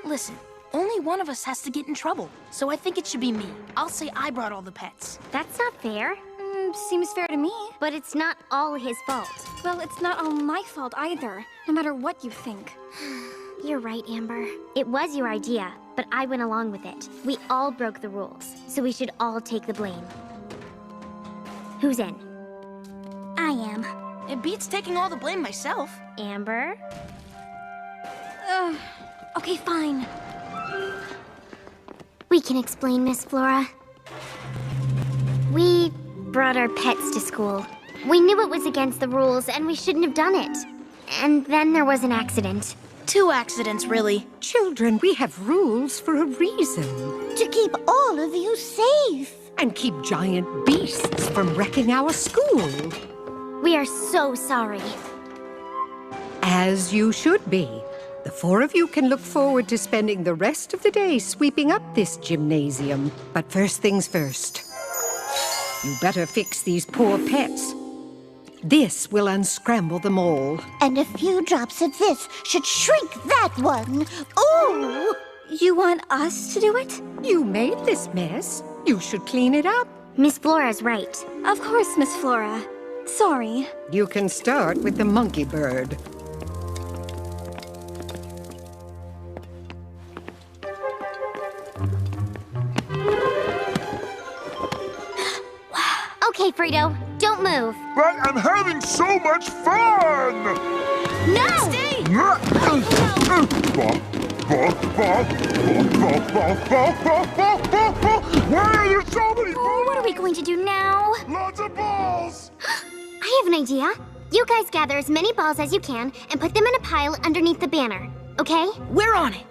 Listen, only one of us has to get in trouble, so I think it should be me. I'll say I brought all the pets. That's not fair. Seems fair to me. But it's not all his fault. Well, it's not all my fault either, no matter what you think. You're right, Amber. It was your idea, but I went along with it. We all broke the rules, so we should all take the blame. Who's in? I am. It beats taking all the blame myself. Amber? Okay, fine. We can explain, Miss Flora. We brought our pets to school. We knew it was against the rules, and we shouldn't have done it. And then there was an accident. 2 accidents, really. Children, we have rules for a reason. To keep all of you safe. And keep giant beasts from wrecking our school. We are so sorry. As you should be. The 4 of you can look forward to spending the rest of the day sweeping up this gymnasium. But first things first. You better fix these poor pets. This will unscramble them all. And a few drops of this should shrink that one. Ooh! You want us to do it? You made this mess. You should clean it up. Miss Flora's right. Of course, Miss Flora. Sorry. You can start with the monkey bird. Okay, Frito, don't move. But I'm having so much fun! No! Stay! Why are there so many balls? What are we going to do now? Lots of balls! I have an idea. You guys gather as many balls as you can and put them in a pile underneath the banner, okay? We're on it.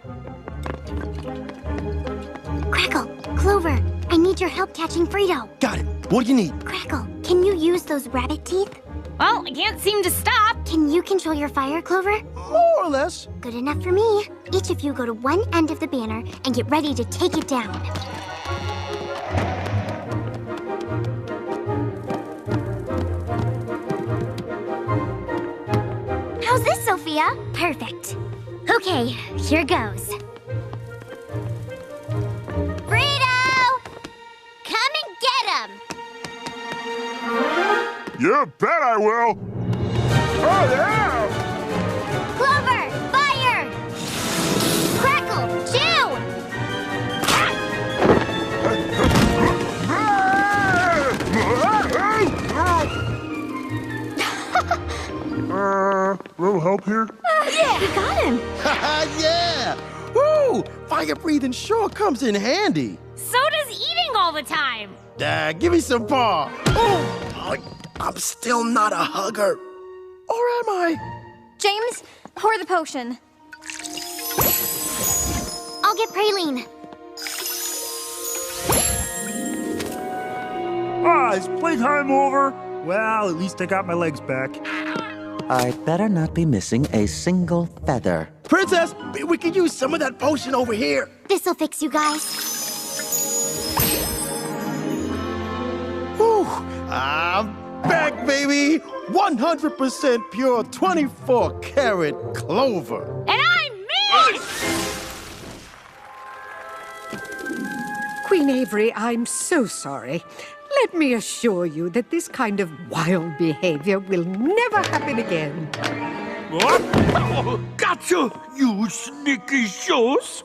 Crackle, Clover, I need your help catching Frito. Got it. What do you need? Crackle, can you use those rabbit teeth? Well, I can't seem to stop. Can you control your fire, Clover? More or less. Good enough for me. Each of you go to one end of the banner and get ready to take it down. How's this, Sophia? Perfect. Okay, here goes. Frito! Come and get him! You bet I will! Oh, yeah! Clover, fire! Crackle, chew! Little help here? Yeah! You got him! Yeah! Woo! Fire breathing sure comes in handy. So does eating all the time. Give me some paw. Oh, I'm still not a hugger. Or am I? James, pour the potion. I'll get Praline. Ah, is playtime over? Well, at least I got my legs back. I better not be missing a single feather. Princess, we could use some of that potion over here. This'll fix you guys. Whew, I'm back, baby. 100% pure 24-karat clover. And I'm me! Queen Avery, I'm so sorry. Let me assure you that this kind of wild behavior will never happen again. Gotcha, you sneaky shoes!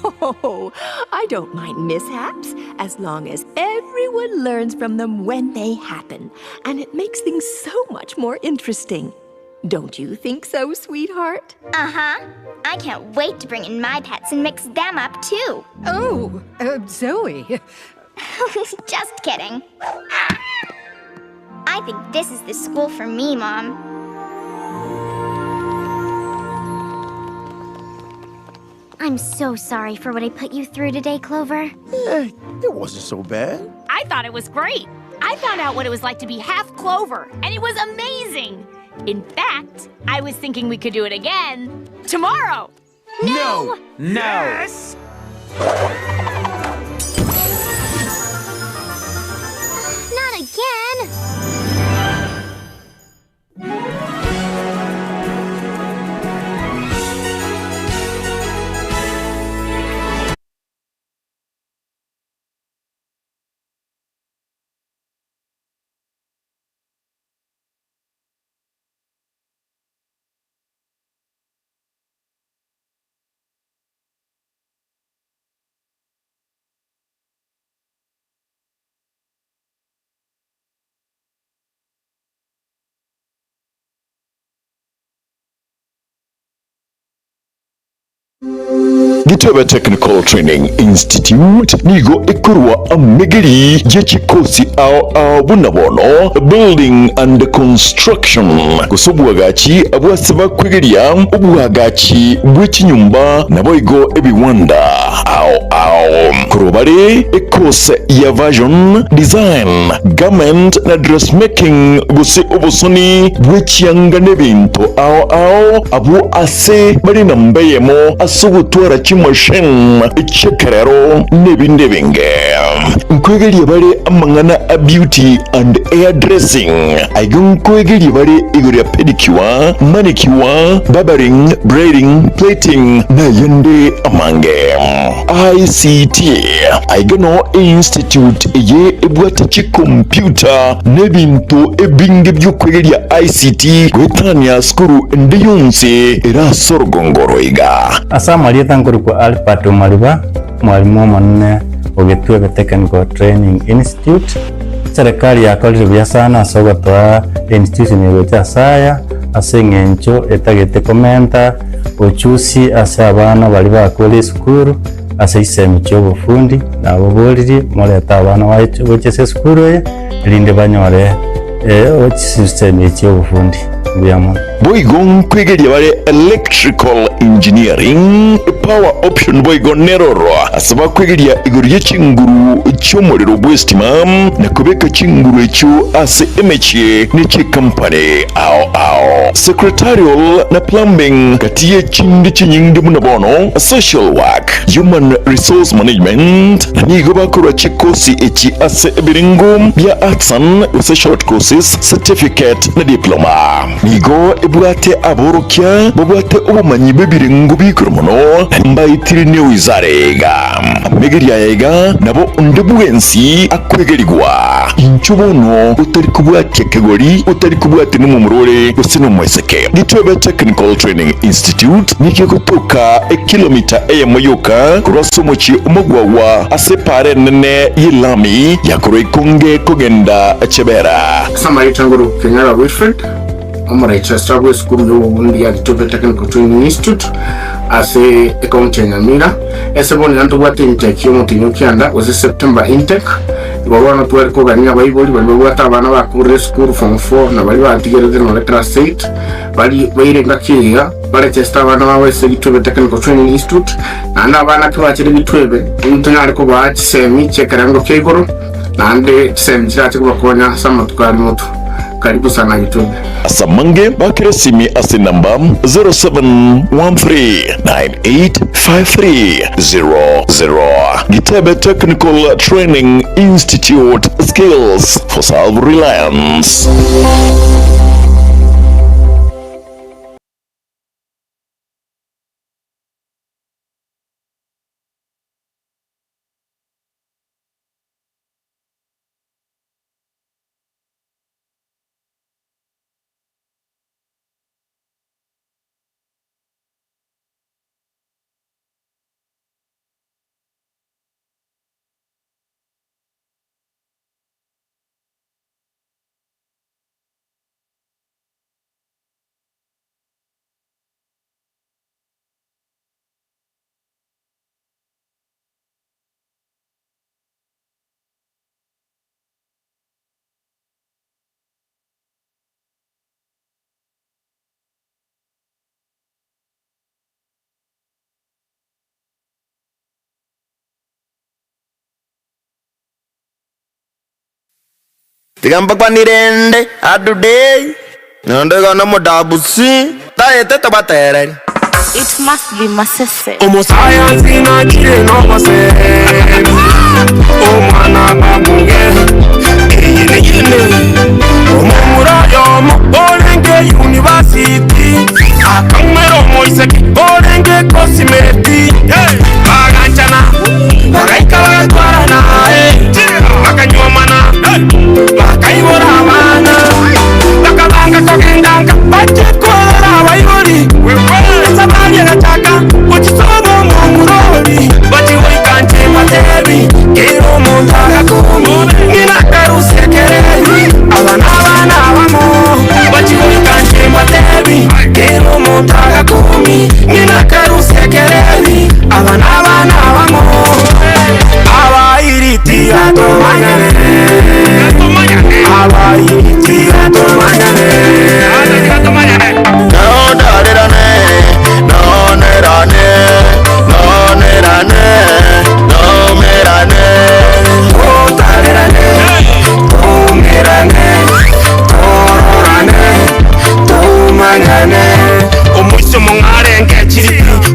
Oh, I don't mind mishaps, as long as everyone learns from them when they happen. And it makes things so much more interesting. Don't you think so, sweetheart? Uh-huh. I can't wait to bring in my pets and mix them up, too. Oh, Zoe. Just kidding. I think this is the school for me, Mom. I'm so sorry for what I put you through today, Clover. It wasn't so bad. I thought it was great. I found out what it was like to be half Clover, and it was amazing. In fact, I was thinking we could do it again tomorrow. No! No! Yes! Not again! Gitebe Technical Training Institute nigo ekurwa amegeri yechikosi ao bunabono building and construction gusobwagachi abwaseba kwegeria obwagachi bw'ekinyumba naboigo ebiwanda ao kurubare ekose ya version design garment na dressmaking guse obusoni bw'ekianga n'ebintu ao abo ase bari nambeyemo asogutwara chimachine echekerero n'ebindi binge nkwegeria bare amang'ana a beauty and hair dressing aigo nkwegeria bare igoro ya pedicure, manicure, barbering, braiding, plating na yende amange. ICT aigo no institute eye ebwate chikompyuta n'ebintu ebinge by'okwegeria ICT gwetania skuru ndiyonse erasorogongoro iga. Asa marietha kwa Albert Omariba, mwalimu omonene ogitwebe Technical Training Institute. Serikali yakorire buya sana ase ogotoa institution egocha asaya ase eng'encho etagete komenta ochusi ase abana bari bakore esukuru ase isemi chiobufundi nabo boririe moreta abana gocha ase esukuru eye erinde banyore isemi chiobufundi. Boigo nkwegeria bare electrical engineering power option boigo neroro asaba kwegeria igoro y'echinguru cy'omuriro bw'estima na kubeka chinguru ekyo ase emechi n'echi company ao secretarial na plumbing kati y'echindi chinyingi munabono social work human resource management na nigo bakora chikosi echi ase ebiringo bya arts and short courses certificate na diploma. Nigo ebwate aborokia babwate obumanyi bw'ebiringo bikuru muno mbaitiri ne wizarega amegeria yega nabo undi bwensi akwegerigwa inchubono utari kubwate kegori utari kubwate n'umumurore gose n'umweseke. Gitwebe Technical Training Institute nike kutoka ekilomita eyemoyoka kurasomochi umugwawa asepare nene yilami yakoro ikonge kogenda chebera. Samaritanguru Kenyara Wilfred omuraichester school y'obundi ya Gitwebe Technical Training Institute ase ekaunti ya Nyamira eseboni nantobwate intake y'omutinyu kianda ose September intake iborwana twari kogania abaibori bari babwate abana bakurire school form 4 na bari batigereze no class 8 bari bairenga kiga barechester abana bawe ase Gitwebe Technical Training Institute nandi abana kibakiri Gitwebe ntunyari kubaha chisemi chekerango kyaigoro nandi chisemi kirache kubakonya samatukari mutu. Karibu sana Gitwebe. Asamange bakiresimi ase namba 0713985300. Gitwebe Technical Training Institute, skills for self-reliance. Tigambakwanirende adude nondegona mudabusi taete tobatereri. It must be Masese. Omo science na kire no mase. Omwana bamuge. Eyine yine. Omo murayo mo olenge university. Akamero moiseki olenge kosimeti. Baganchana. Bagaika bagatwarana. Bakanyomana. Bakaibora abana. Bakabanga kogendanga. Bachekorera abayibori. Sabari agataka uchisobo mumurori bachiwikanje matebi kiro muntaga kumi ninakarusekereri abana abana abamo bachiwikanje matebi kiro muntaga kumi ninakarusekereri abana abana abamo abairiti atomanyane abairiti atomanyane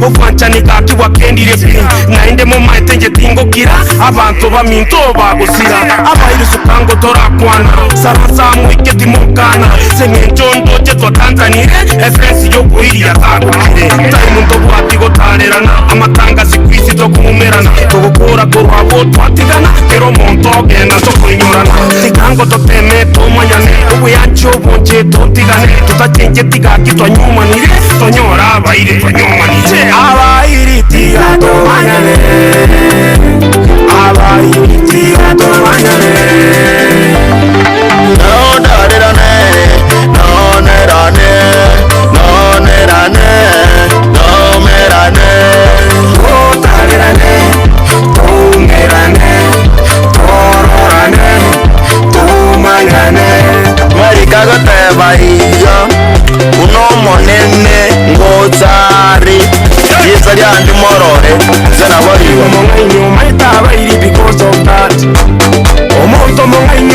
obwanchani wakendire pi naende mumaete njetingokira abantu baminto bagusira abairusukango torakwana sarasa mwike timukana seng'encho ndoche twatanzanire efensi yobuiria tagukire taimu ntobwati gotarerana amatanga siku isi tokumerana togokora korwabo twatigana kero omonto ogenda tokoinyorana tigango toteme tomanyane obuyanchi obonche tontigane tutachenche tigaki twanyumanire twanyora abaire twanyomanire abairi tiga tomanyane abairi tiga tomanyane no darerane no nerane no nerane no merane totarerane tomerane tororane tomanyane marikagoteba iyo unomonene ngotsari yitsa lyandi morore senaboriwa omong'aini omaete abairi because of that omonto mong'aini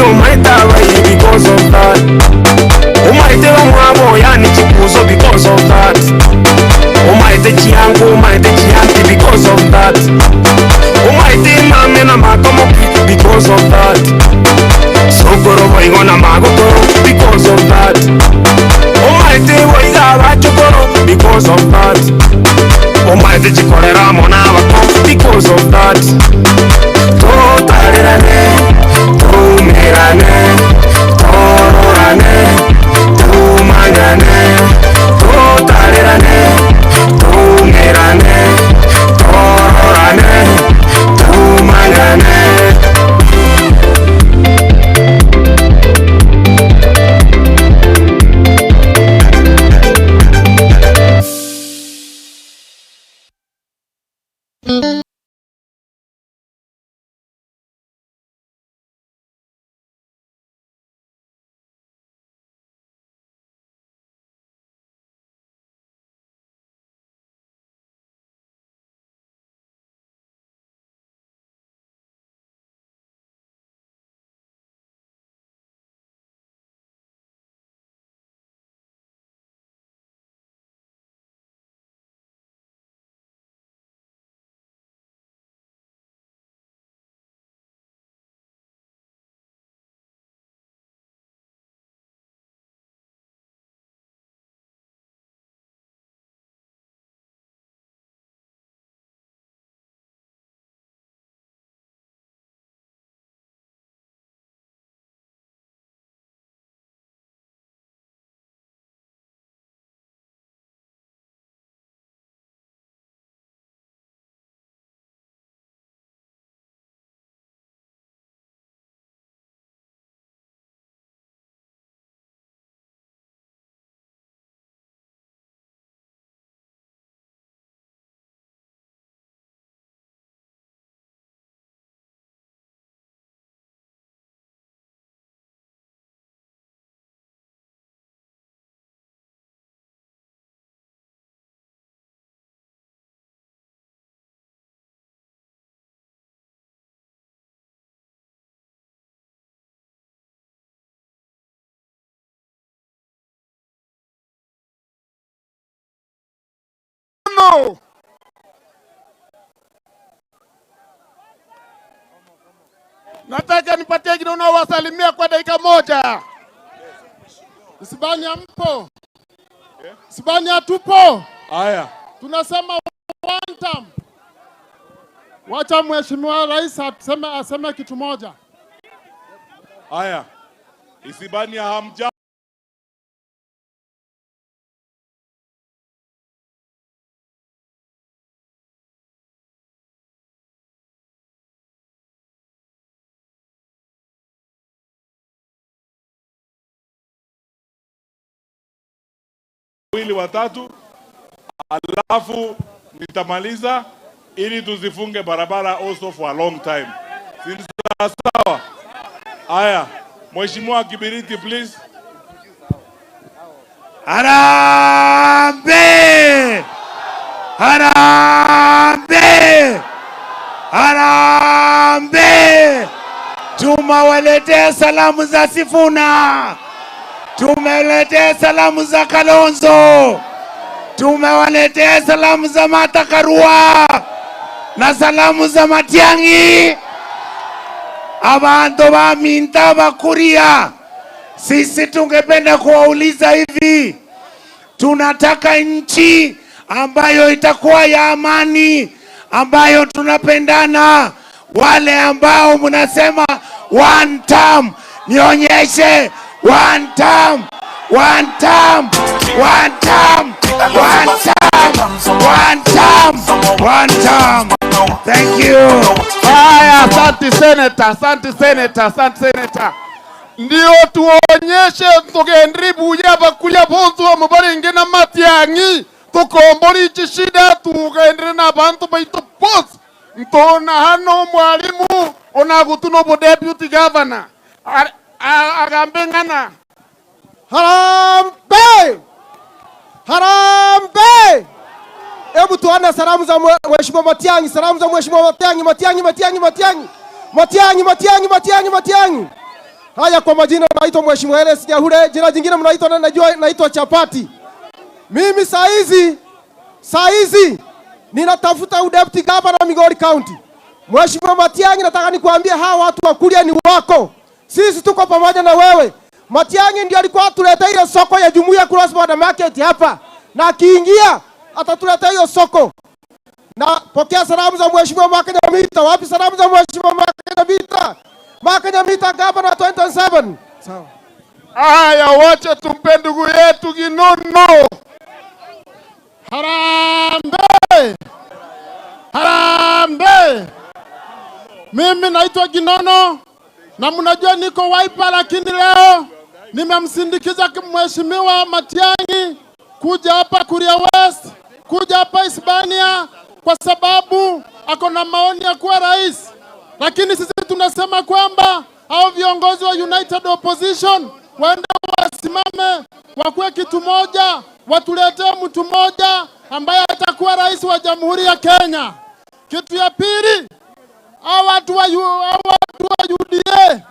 Ginono. Nataka nipatie Ginono wasalimia kwa dakika moja. Isibania mpo? Isibania tupo? Haya. Tunasema one term. Wacha Mheshimiwa Rais aseme kitu moja. Haya. Isibania hamja. Wili watatu, alafu nitamaliza ili tuzifunge barabara also for a long time. Si sawa? Haya, Mheshimiwa Kibiriti please. Harambee! Harambee! Harambee! Tumewaletea salamu za Sifuna. Tumewaletea salamu za Kalonzo. Tumewaletea salamu za Martha Karua na salamu za Matiang'i. Abantu ba Minta Bakuria, sisi tungependa kuwauliza hivi, tunataka nchi ambayo itakuwa ya amani, ambayo tunapendana. Wale ambao mnasema one term, nionyeshe one term, one term, one term, one term, one term, one term. Thank you. Haya, asante senator, asante senator, asante senator. Ndio tuonyeshe tugendri buya bakulia bonzo mubarenge na Matiang'i tukombori chishida tugendre na bantu baitu boss ntona hano mwalimu onagutuno bo deputy governor agambe ngana. Harambee! Harambee! Hebu tuone salamu za Mheshimiwa Matiang'i, salamu za Mheshimiwa Matiang'i, Matiang'i, Matiang'i, Matiang'i. Matiang'i, Matiang'i, Matiang'i, Matiang'i. Haya, kwa majina naitwa Mheshimiwa Eles Nyahure, jina jingine mnaitwa na najua naitwa Chapati. Mimi saa hizi ninatafuta deputy governor wa Migori County. Mheshimiwa Matiang'i, nataka nikuambie hawa watu wa Kuria ni wako. Sisi tuko pamoja na wewe. Matiang'i ndio alikuwa atuletea ile soko ya Jumuiya Cross Border Market hapa. Na akiingia atatuletea hiyo soko. Na pokea salamu za Mheshimiwa Makanyamita. Wapi salamu za Mheshimiwa Makanyamita? Makanyamita governor 2027. Sawa. Haya, wacha tumpe ndugu yetu Ginono. Harambee! Harambee! Mimi naitwa Ginono na mnajua niko Wiper, lakini leo nimemsindikiza Mheshimiwa Matiang'i kuja hapa Kuria West, kuja hapa Isibania kwa sababu ako na maoni ya kuwa rais. Lakini sisi tunasema kwamba hao viongozi wa United Opposition waende wasimame, wakuwe kitu moja, watuletee mtu mmoja ambaye atakuwa rais wa Jamhuri ya Kenya. Kitu ya pili, hao watu wa UDA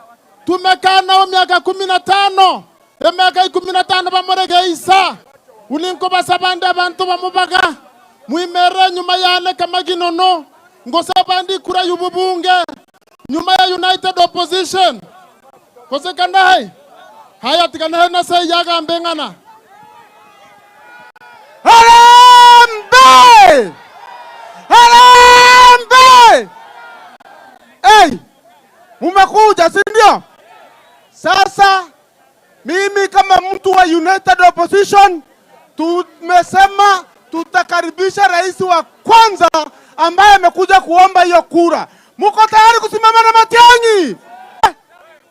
tumekaa nao miaka 15, miaka 15 bamuregeisa ulinko basabande abantu bamubaga mwimere nyuma yane kama Ginono ngosabandi kura yububunge nyuma ya United Opposition kosekandai haya tikanahe na sai mbengana. Harambee! Harambee! Hey, mumekuja si ndio? Sasa mimi kama mtu wa United Opposition tumesema tutakaribisha rais wa kwanza ambaye amekuja kuomba hiyo kura. Muko tayari kusimama na Matiang'i?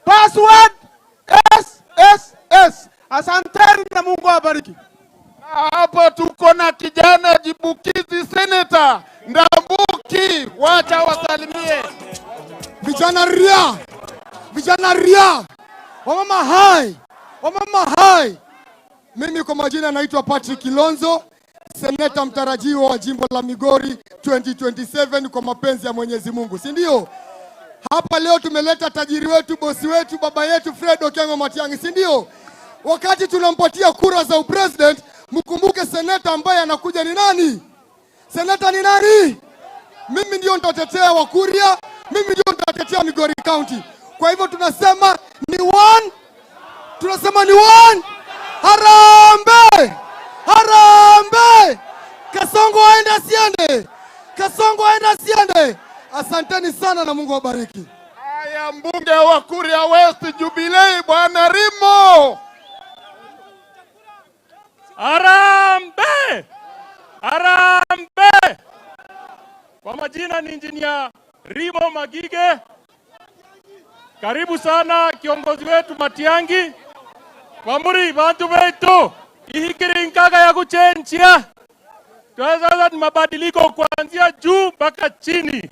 Password SSS. Asanteni na Mungu awabariki. Hapa tuko na kijana jibukizi senator Ndambuki, wacha wasalimie. Vijana ria, vijana ria, wamama hai, wamama hai. Mimi kwa majina naitwa Patrick Kilonzo, seneta mtarajiwa wa jimbo la Migori 2027 kwa mapenzi ya Mwenyezi Mungu, si ndio? Hapa leo tumeleta tajiri wetu, bosi wetu, baba yetu Fred Okengo Matiang'i, si ndio? Wakati tunampatia kura za upresident, mkumbuke seneta ambaye anakuja ni nani? Seneta ni nani? Mimi ndio nitatetea Wakuria, mimi ndio nitatetea Migori County. Kwa hivyo tunasema ni one, tunasema ni one. Harambee! Harambee! Kasongo aende asiende? Kasongo aende asiende? Asanteni sana na Mungu awabariki. Haya, mbunge wa Kuria West Jubilee Bwana Rimo. Harambee! Harambee! Kwa majina ni Engineer Rimo Magige. Karibu sana kiongozi wetu Matiang'i. Kwamburi bantu betu ihikiri nkaga ya kuchenjia. Sasa ni mabadiliko kuanzia juu mpaka chini.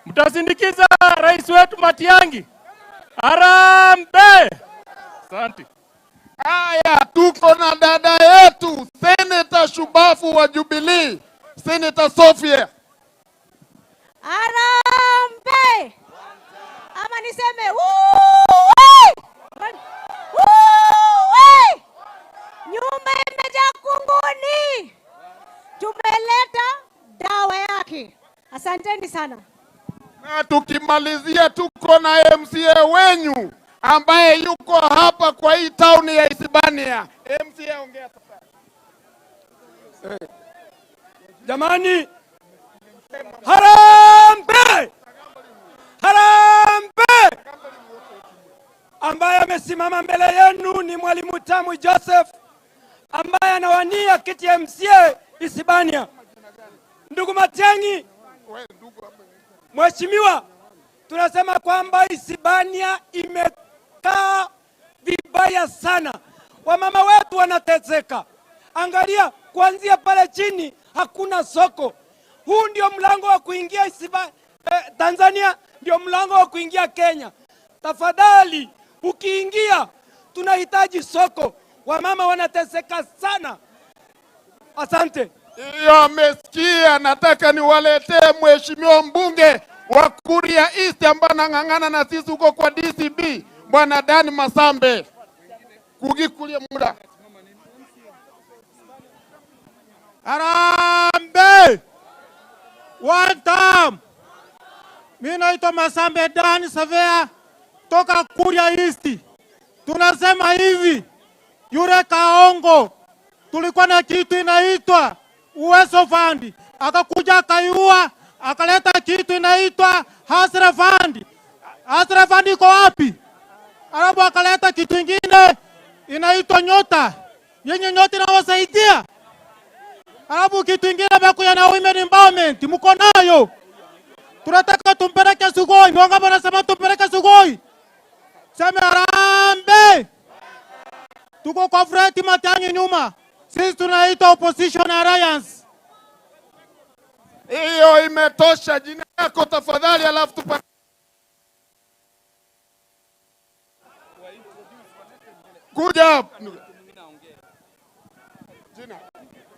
Mtasindikiza rais wetu Matiang'i. Harambee! Asante. Haya, tuko na dada yetu Senator Shubafu wa Jubilee, Senator Sophia. Harambee! Ama niseme wuuwi! Wuuwi! Nyumba imejaa kunguni. Tumeleta dawa yake. Asanteni sana. Na tukimalizia tuko na MCA wenyu ambaye yuko hapa kwa hii town ya Isibania. MCA, ongea sasa. Jamani, harambee! Harambee! Ambaye amesimama mbele yenu ni Mwalimu Tamu Joseph ambaye anawania kiti ya MCA Isibania. Ndugu Matiang'i, Mheshimiwa, tunasema kwamba Isibania imekaa vibaya sana, wamama wetu wanateseka. Angalia kuanzia pale chini hakuna soko. Huu ndio mlango wa kuingia Tanzania, ndio mlango wa kuingia Kenya. Tafadhali ukiingia, tunahitaji soko, wamama wanateseka sana. Asante. Hiyo amesikia. Nataka niwaletee mheshimiwa mbunge wa Kuria East ambaye anang'ang'ana na sisi huko kwa DCB, Bwana Dan Masambe. Kugikulia muda. Harambee! One time. Mimi naitwa Masambe Dan Savea toka Kuria East. Tunasema hivi, yule Kaongo tulikuwa na kitu inaitwa Uwezo Fund, akakuja akaiua, akaleta kitu inaitwa Hasra Fund. Hasra Fund iko wapi? Alafu akaleta kitu ingine inaitwa Nyota, yenye Nyota inawasaidia. Alafu kitu ingine bakuya na women empowerment, mko nayo. Tunataka tumpeleke Sugoi. Wangapi wanasema tumpeleke Sugoi? Sema harambee. Tuko kwa Fred Matiang'i nyuma. Sisi tunaitwa Opposition Alliance. Hiyo imetosha. Jina yako tafadhali, alafu tupa kuja.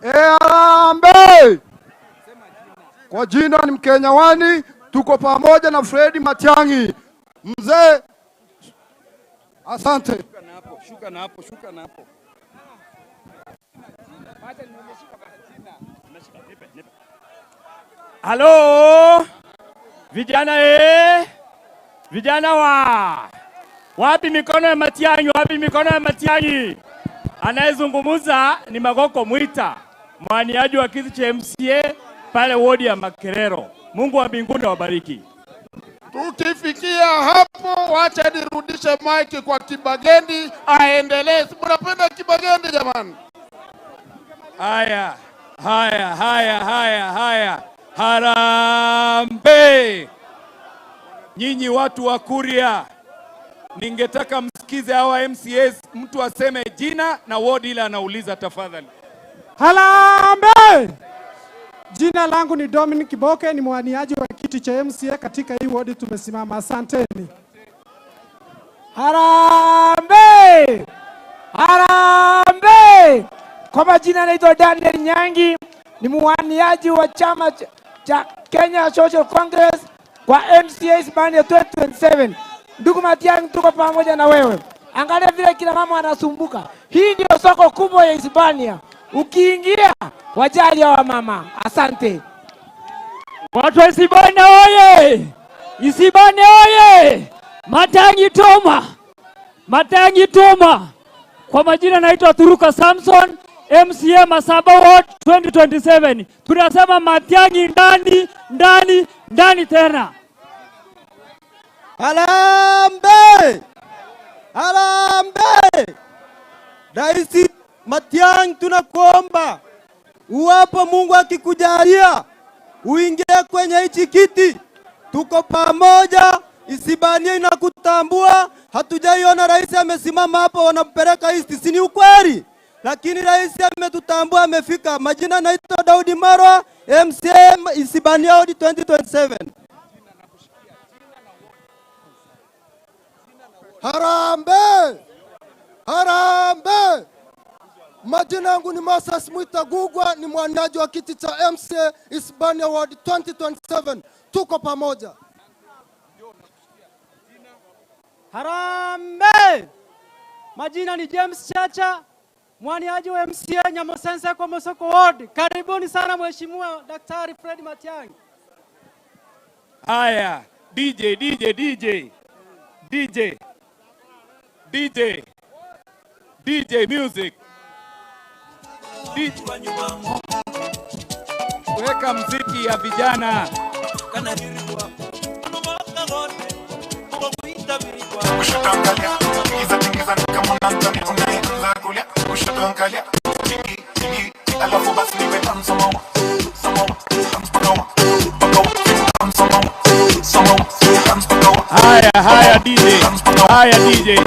Harambee! Kwa jina ni Mkenya Wani, tuko pamoja na Fred Matiang'i. Mzee, asante. Shuka na hapo, shuka na hapo. Halo vijana, vijana wa wapi mikono ya Matiang'i? Wapi mikono ya Matiang'i? Anayezungumza ni Magoko Mwita, mwaniaji wa kiti cha MCA pale wodi ya Makerero. Mungu wa mbinguni awabariki. Tukifikia hapo, wacha nirudishe mic kwa Kibagendi aendelee. Si mnapenda Kibagendi jamani? Haya, haya, haya, haya, haya. Harambee! Nyinyi watu wa Kuria, ningetaka msikize hawa MCAs, mtu aseme jina na ward ile anauliza tafadhali. Harambee! Jina langu ni Dominic Kiboke, ni mwaniaji wa kiti cha MCA katika hii ward tumesimama. Asanteni. Harambee! Harambee! Kwa majina naitwa Daniel Nyangi, ni mwaniaji wa chama cha Kenya Social Congress kwa MCA Isibania 2027. Ndugu Matiang'i, tuko pamoja na wewe. Angalia vile kila mama anasumbuka. Hii ndio soko kubwa ya Isibania. Ukiingia wajali hawa mama. Asante. Watu wa Isibania oye! Isibania oye! Matiang'i Toma! Matiang'i Toma! Kwa majina naitwa Turuka Samson, MCA Masaba Ward 2027. Tunasema Matiang'i ndani, ndani, ndani tena. Harambee! Harambee! Rais Matiang'i, tunakuomba uwapo Mungu akikujalia uingie kwenye hichi kiti, tuko pamoja. Isibania inakutambua. Hatujaiona rais amesimama hapo wanampeleka East, si ni ukweli? Lakini rais ametutambua, amefika. Majina naitwa Daudi Marwa, MCA Isibania Ward 2027. Harambee! Harambee! Majina yangu ni Moses Mwita Gugwa, ni mwaniaji wa kiti cha MCA Isibania Ward 2027. Tuko pamoja. Harambee! Majina ni James Chacha, mwaniaji wa MCA Nyamosense kwa Mosoko Ward. Karibuni sana Mheshimiwa Daktari Fred Matiang'i. Haya, DJ DJ DJ DJ DJ DJ music. DJ. Weka mziki ya vijana. Haya, haya DJ. Haya DJ.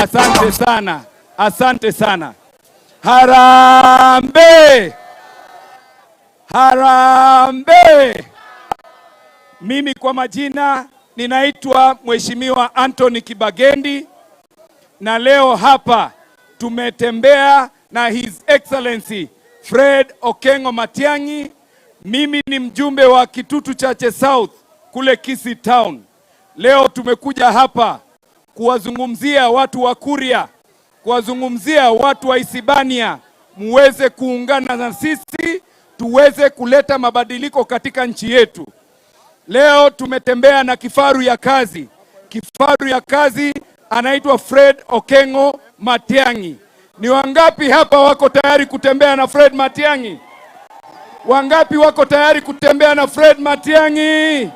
Asante sana. Asante sana. Harambee! Harambee! Mimi kwa majina ninaitwa Mheshimiwa Anthony Kibagendi, na leo hapa tumetembea na His Excellency Fred Okengo Matiang'i. Mimi ni mjumbe wa Kitutu Chache South kule Kisii Town. Leo tumekuja hapa kuwazungumzia watu wa Kuria, kuwazungumzia watu wa Isibania, muweze kuungana na sisi tuweze kuleta mabadiliko katika nchi yetu. Leo tumetembea na kifaru ya kazi. Kifaru ya kazi anaitwa Fred Okengo Matiang'i. Ni wangapi hapa wako tayari kutembea na Fred Matiang'i? Wangapi wako tayari kutembea na Fred Matiang'i?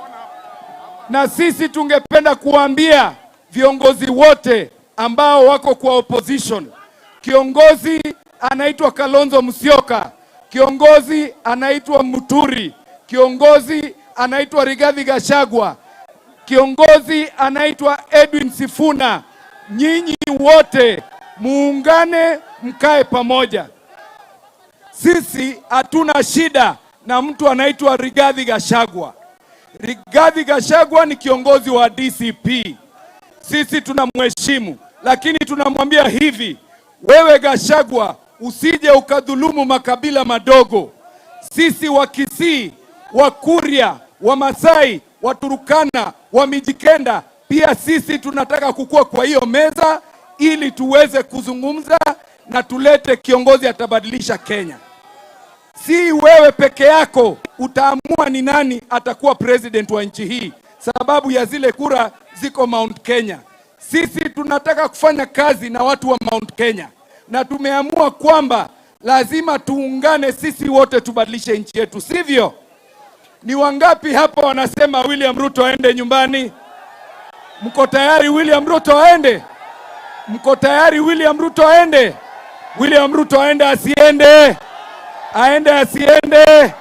Na sisi tungependa kuambia viongozi wote ambao wako kwa opposition, kiongozi anaitwa Kalonzo Musyoka, kiongozi anaitwa Muturi, kiongozi anaitwa Rigathi Gachagua, kiongozi anaitwa Edwin Sifuna. Nyinyi wote muungane, mkae pamoja. Sisi hatuna shida na mtu anaitwa Rigathi Gachagua. Rigathi Gachagua ni kiongozi wa DCP. Sisi tunamheshimu, lakini tunamwambia hivi, wewe Gachagua usije ukadhulumu makabila madogo. Sisi wa Kisii, wa Kuria, wa Masai, wa Turukana, wa Mijikenda, pia sisi tunataka kukua kwa hiyo meza ili tuweze kuzungumza na tulete kiongozi atabadilisha Kenya. Si wewe peke yako utaamua ni nani atakuwa president wa nchi hii, sababu ya zile kura ziko Mount Kenya. Sisi tunataka kufanya kazi na watu wa Mount Kenya, na tumeamua kwamba lazima tuungane sisi wote tubadilishe nchi yetu, sivyo? Ni wangapi hapa wanasema William Ruto aende nyumbani? Mko tayari William Ruto aende? Mko tayari William Ruto aende? William Ruto aende asiende? Aende asiende?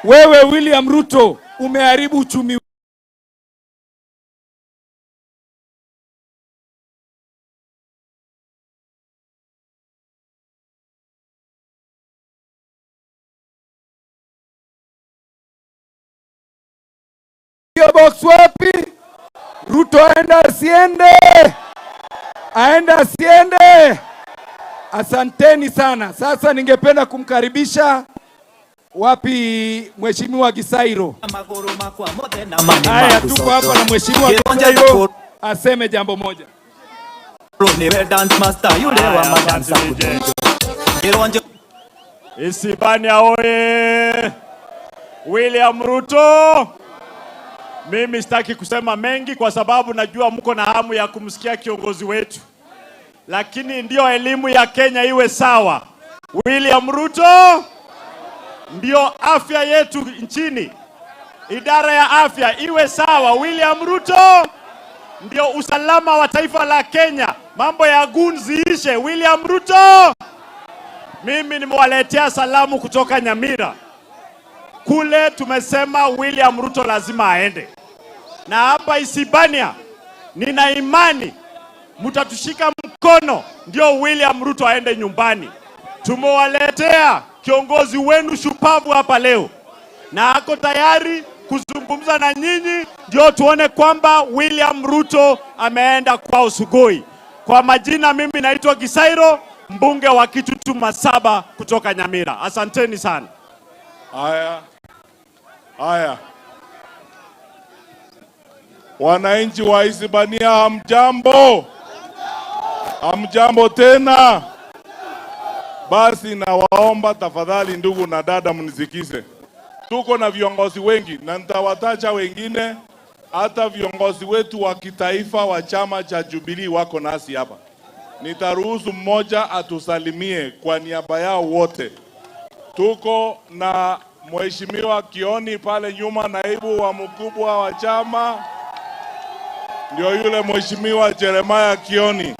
Wewe William Ruto umeharibu uchumi hiyo box wapi? Ruto aende asiende? Aende asiende? Asanteni sana. Sasa ningependa kumkaribisha wapi Mheshimiwa Gisairo. Haya, tuko hapa na Mheshimiwa Gisairo aseme jambo moja. Niwe dance master yule wa madansa. Isibania oye! William Ruto. Mimi sitaki kusema mengi kwa sababu najua mko na hamu ya kumsikia kiongozi wetu, lakini ndio elimu ya Kenya iwe sawa. William Ruto ndio afya yetu nchini, idara ya afya iwe sawa. William Ruto ndio usalama wa taifa la Kenya, mambo ya goons iishe. William Ruto. Mimi nimewaletea salamu kutoka Nyamira. Kule tumesema William Ruto lazima aende, na hapa Isibania nina imani mtatushika mkono, ndio William Ruto aende nyumbani. Tumewaletea kiongozi wenu shupavu hapa leo, na ako tayari kuzungumza na nyinyi, ndio tuone kwamba William Ruto ameenda kwao Sugoi. Kwa majina, mimi naitwa Gisairo, mbunge wa Kitutu Masaba kutoka Nyamira. Asanteni sana. Haya, haya, wananchi wa Isibania, hamjambo? Hamjambo tena? Basi nawaomba tafadhali, ndugu na dada, mnisikize. Tuko na viongozi wengi na nitawataja wengine, hata viongozi wetu wa kitaifa wa chama cha Jubilee wako nasi hapa. Nitaruhusu mmoja atusalimie kwa niaba yao wote. Tuko na Mheshimiwa Kioni pale nyuma, naibu wa mkubwa wa chama, ndio yule Mheshimiwa Jeremiah Kioni.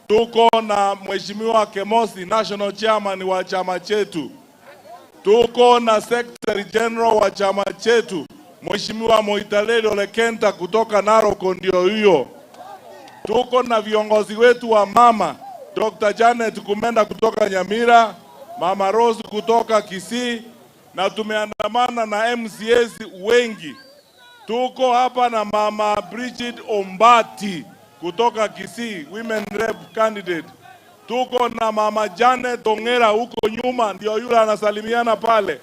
Tuko na Mheshimiwa Kemosi, national chairman wa chama chetu. Tuko na secretary general wa chama chetu Mheshimiwa Moitaleli Ole Kenta kutoka Narok, ndio huyo. Tuko na viongozi wetu wa mama Dr. Janet Kumenda kutoka Nyamira, Mama Rose kutoka Kisii, na tumeandamana na MCAs wengi. Tuko hapa na Mama Bridget Ombati kutoka Kisii, women rep candidate. Tuko na Mama Janet Ongera huko nyuma, ndio yule anasalimiana pale.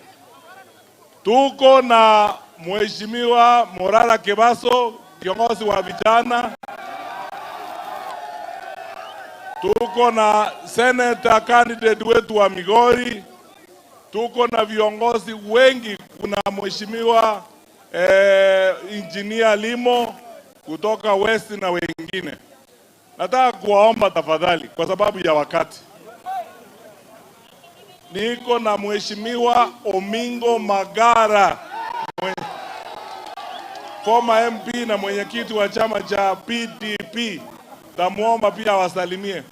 Tuko na Mheshimiwa Morara Kebaso, kiongozi wa vijana. Tuko na senator candidate wetu wa Migori. Tuko na viongozi wengi. Kuna Mheshimiwa Engineer Limo kutoka West na wengine. Nataka kuwaomba tafadhali, kwa sababu ya wakati, niko na Mheshimiwa Omingo Magara, former MP na mwenyekiti wa chama cha PDP. Tamuomba pia wasalimie.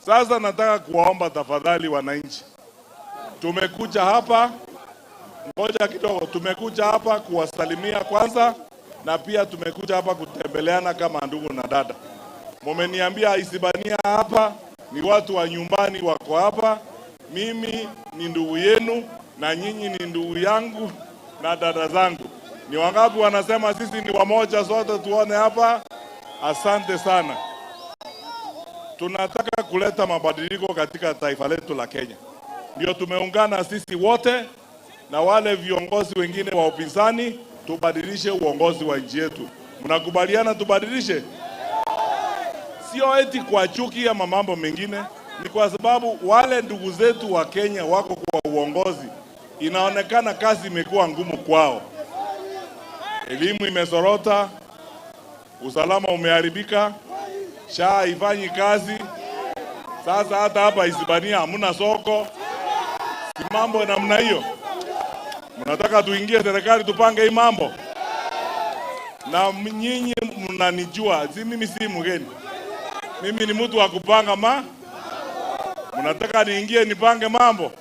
Sasa nataka kuwaomba tafadhali wananchi, tumekuja hapa, ngoja kidogo, tumekuja hapa kuwasalimia kwanza, na pia tumekuja hapa kutembeleana kama ndugu na dada. Mumeniambia Isibania hapa ni watu wa nyumbani wako hapa. Mimi ni ndugu yenu na nyinyi ni ndugu yangu na dada zangu. Ni wangapi wanasema sisi ni wamoja sote? Tuone hapa. Asante sana. Tunataka kuleta mabadiliko katika taifa letu la Kenya. Ndio tumeungana sisi wote na wale viongozi wengine wa upinzani tubadilishe uongozi wa nchi yetu. Mnakubaliana tubadilishe? Sio eti kwa chuki ama mambo mengine, ni kwa sababu wale ndugu zetu wa Kenya wako kwa uongozi, inaonekana kazi imekuwa ngumu kwao. Elimu imesorota, usalama umeharibika, SHA haifanyi kazi. Sasa hata hapa Isibania hamna soko, si mambo namna hiyo. Mnataka tuingie serikali tupange hii mambo? Na nyinyi mnanijua, si mimi si mgeni. Mimi ni mtu wa kupanga ma. Mnataka niingie nipange mambo?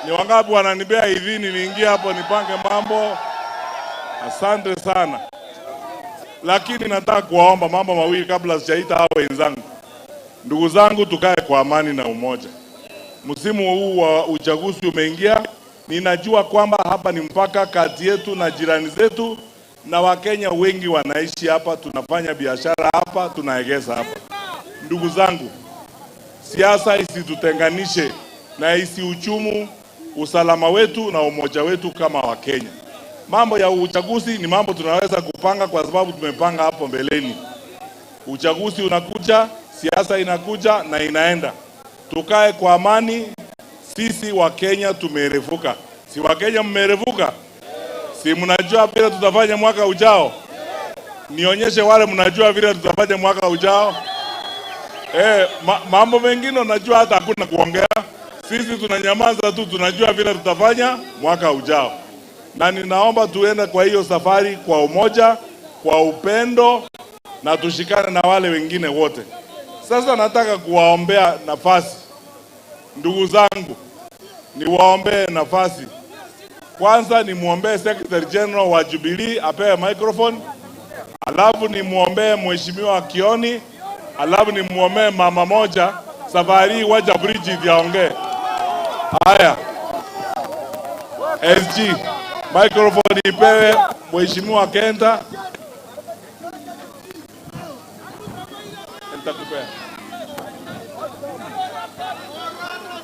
Ni wangapi wananibea idhini niingie hapo nipange mambo? Asante sana. Lakini nataka kuwaomba mambo mawili kabla sijaita hao wenzangu. Ndugu zangu, tukae kwa amani na umoja. Msimu huu wa uchaguzi umeingia. Ninajua kwamba hapa ni mpaka kati yetu na jirani zetu, na Wakenya wengi wanaishi hapa, tunafanya biashara hapa, tunaegeza hapa. Ndugu zangu, siasa isitutenganishe na isihujumu usalama wetu na umoja wetu kama Wakenya. Mambo ya uchaguzi ni mambo tunaweza kupanga kwa sababu tumepanga hapo mbeleni. Uchaguzi unakuja, siasa inakuja na inaenda. Tukae kwa amani. Sisi Wakenya tumeerevuka. Si Wakenya mmeerevuka? Si mnajua vile tutafanya mwaka ujao? Nionyeshe wale mnajua vile tutafanya mwaka ujao. Mambo mengine unajua hata hakuna kuongea. Sisi tunanyamaza tu, tunajua vile tutafanya mwaka ujao. Na ninaomba tuende kwa hiyo safari kwa umoja, kwa upendo na tushikane na wale wengine wote. Sasa nataka kuwaombea nafasi. Ndugu zangu, niwaombee nafasi. Kwanza nimuombee Secretary General wa Jubilee apewe microphone. Alafu nimuombee Mheshimiwa Kioni, alafu nimuombee mama moja safari hii wacha Bridget aongee. Haya. SG, microphone ipewe Mheshimiwa Kenta. Nitakupea.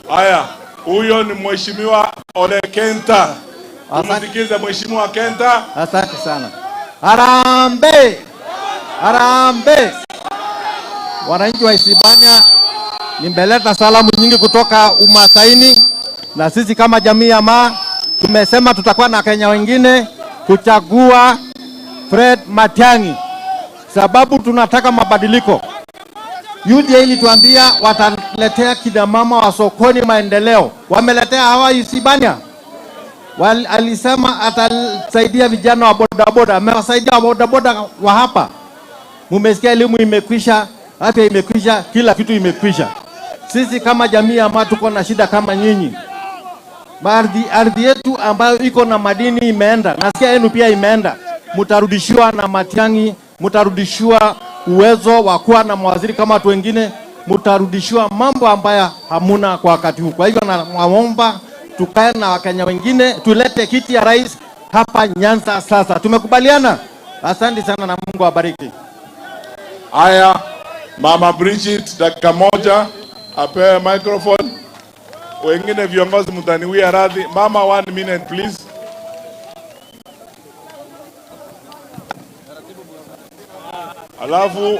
Haya, huyo ni Mheshimiwa Ole Kenta. Tumsikize Mheshimiwa Kenta. Asante sana. Harambee! Harambee! Wananchi wa Isibania, nimeleta salamu nyingi kutoka Umasaini, na sisi kama jamii ya Maa tumesema tutakuwa na Kenya wengine kuchagua Fred Matiang'i, sababu tunataka mabadiliko. UDA ilituambia wataletea kina mama wa sokoni maendeleo, wameletea hawa Isibania. Alisema atasaidia vijana wa bodaboda, amewasaidia bodaboda wa hapa. Mumesikia elimu imekwisha, afya imekwisha, kila kitu imekwisha. Sisi kama jamii ya Maa tuko na shida kama nyinyi. Ardhi yetu ambayo iko na madini imeenda, nasikia yenu pia imeenda. Mutarudishiwa na Matiang'i, mutarudishiwa uwezo wa kuwa na mawaziri kama watu wengine, mutarudishiwa mambo ambayo hamuna kwa wakati huu. Kwa hivyo nawaomba tukae na Wakenya wengine, tulete kiti ya rais hapa Nyanza sasa. Tumekubaliana? Asante sana na Mungu awabariki. Haya, Mama Bridget dakika moja apewe microphone. Wengine viongozi mtaniwia radhi. Mama, 1 minute please. Alafu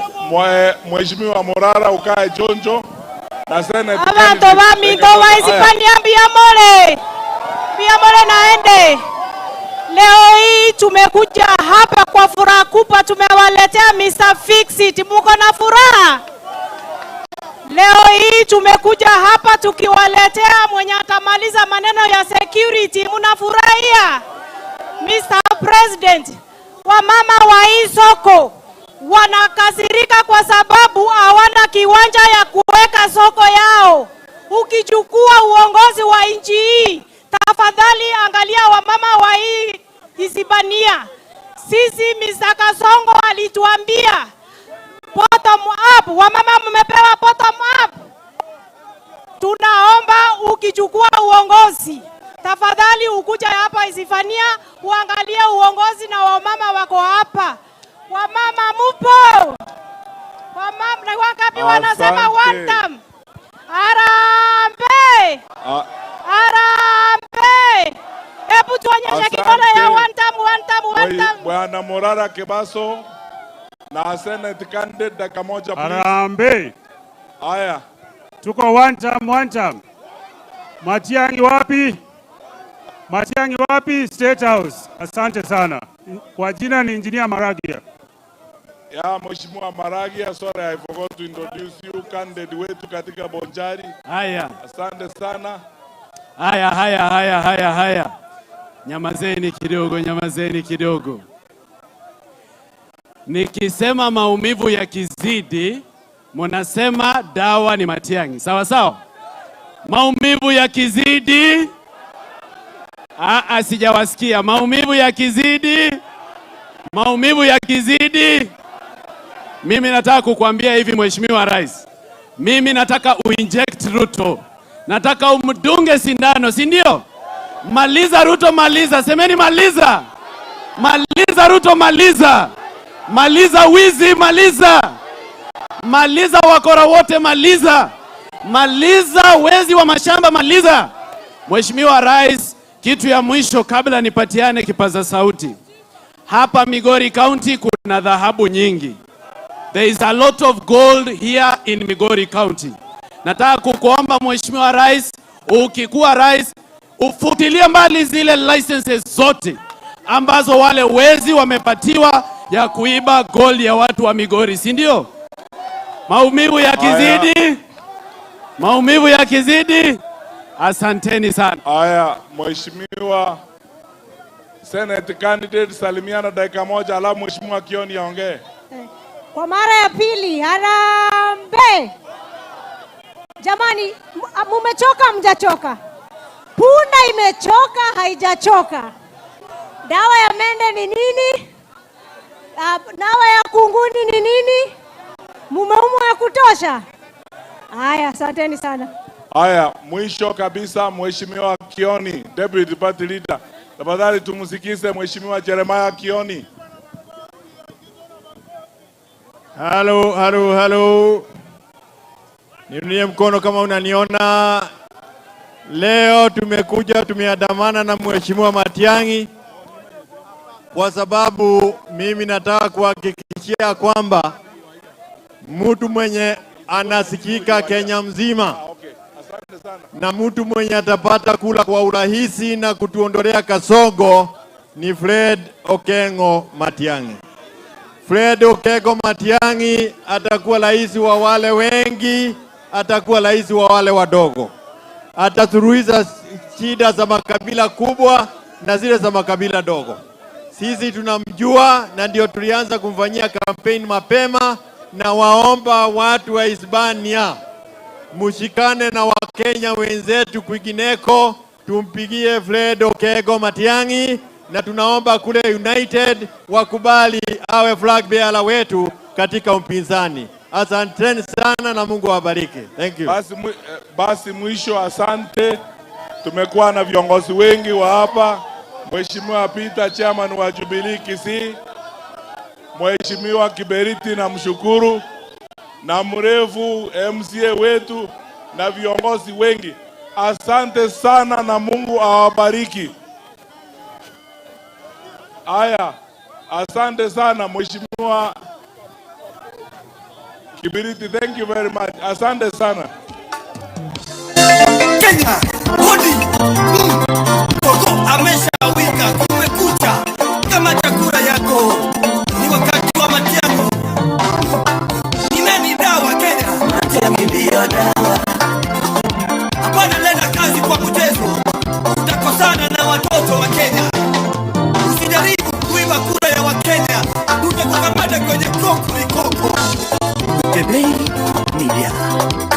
Mheshimiwa Morara ukae chonjo na Senate. Abantu ba minto wa Isibania mbiamore. Mbiamore naende. Leo hii tumekuja hapa kwa furaha kubwa, tumewaletea Mr. Fix-It. Muko na furaha? Leo hii tumekuja hapa tukiwaletea mwenye atamaliza maneno ya security. Mnafurahia? Mr. President, wamama wa hii soko wanakasirika kwa sababu hawana kiwanja ya kuweka soko yao. Ukichukua uongozi wa nchi hii, tafadhali angalia wamama wa hii Isibania. Sisi Mr. Kasongo alituambia bottom up, wamama mmepewa bottom up. Tunaomba ukichukua uongozi, tafadhali ukuja hapa Isibania uangalie uongozi na wamama wako hapa. Wamama mupo? Wamama na wangapi wanasema one term? Harambee! Harambee! Hebu tuonyeshe kidole ya one term, one term, one term. Bwana Morara Kebaso na Senate candidate dakika moja please. Harambee! Haya. Tuko one term, one term. Matiang'i wapi? Matiang'i wapi? State House. Asante sana. Kwa jina ni Engineer Maragia. Ya Mheshimiwa Maragia, sorry I forgot to introduce you, candidate wetu katika Bonchari. Haya. Asante sana. Haya, haya, haya, haya, haya. Nyamazeni kidogo, nyamazeni kidogo. Nikisema maumivu yakizidi, mnasema dawa ni Matiang'i. Sawa sawa? Maumivu yakizidi, sijawasikia. Maumivu yakizidi, maumivu yakizidi. Mimi nataka kukuambia hivi Mheshimiwa Rais. Mimi nataka uinject Ruto. Nataka umdunge sindano, si ndio? Maliza Ruto, maliza. Semeni maliza. Maliza Ruto, maliza. Maliza wizi, maliza. Maliza wakora wote, maliza. Maliza wezi wa mashamba, maliza. Mheshimiwa Rais, kitu ya mwisho kabla nipatiane kipaza sauti. Hapa Migori County kuna dhahabu nyingi. There is a lot of gold here in Migori County. Nataka kukuomba Mheshimiwa Rais Ukikuwa rais, ufutilie mbali zile licenses zote ambazo wale wezi wamepatiwa ya kuiba gold ya watu wa Migori, si ndio? Maumivu yakizidi, maumivu yakizidi. Asanteni sana. Haya, Mheshimiwa Senate candidate, salimiana dakika moja, alafu Mheshimiwa Kioni aongee. Kwa mara ya pili, harambee! Jamani, mumechoka mjachoka? Punda imechoka, haijachoka. Dawa ya mende ni nini? Dawa ya kunguni ni nini? Mumeumwa ya kutosha? Haya, asanteni sana. Haya, mwisho kabisa Mheshimiwa Kioni, Deputy Party Leader. Tafadhali tumsikize Mheshimiwa Jeremiah Kioni. Halo, halo, halo. Niinulie mkono kama unaniona. Leo tumekuja tumeandamana na Mheshimiwa Matiang'i kwa sababu mimi nataka kuhakikishia kwamba mtu mwenye anasikika Kenya mzima na mtu mwenye atapata kula kwa urahisi na kutuondolea kasongo ni Fred Okengo Matiang'i. Fred Okengo Matiang'i atakuwa rais wa wale wengi, atakuwa rais wa wale wadogo. Atasuluhisha shida za makabila kubwa na zile za makabila dogo. Sisi tunamjua na ndio tulianza kumfanyia campaign mapema, na waomba watu wa Isebania mushikane na Wakenya wenzetu kwingineko, tumpigie Fred Okengo Matiang'i, na tunaomba kule United wakubali awe flag bearer wetu katika upinzani. Asanteni sana na Mungu awabariki. Thank you. Basi mwisho, asante. Tumekuwa na viongozi wengi wa hapa, Mheshimiwa Peter, chairman wa Jubilee Kisii, Mheshimiwa Kiberiti na mshukuru, na mrefu MCA wetu na viongozi wengi. Asante sana na Mungu awabariki. Haya, asante sana Mheshimiwa Kibiriti, thank you very much. Asante sana. Kenya, hodi. Koko ameshawika, kumekucha. Kama chakula yako ni wakati wa Matiang'i. Ni nani dawa Kenya? Matiang'i ndio dawa. Hapana, lenda kazi kwa mchezo, utakosana na watoto wa Kenya. Usijaribu kuiba kura ya Wakenya, tutakukamata kwenye kokurikoko. Tebei Media.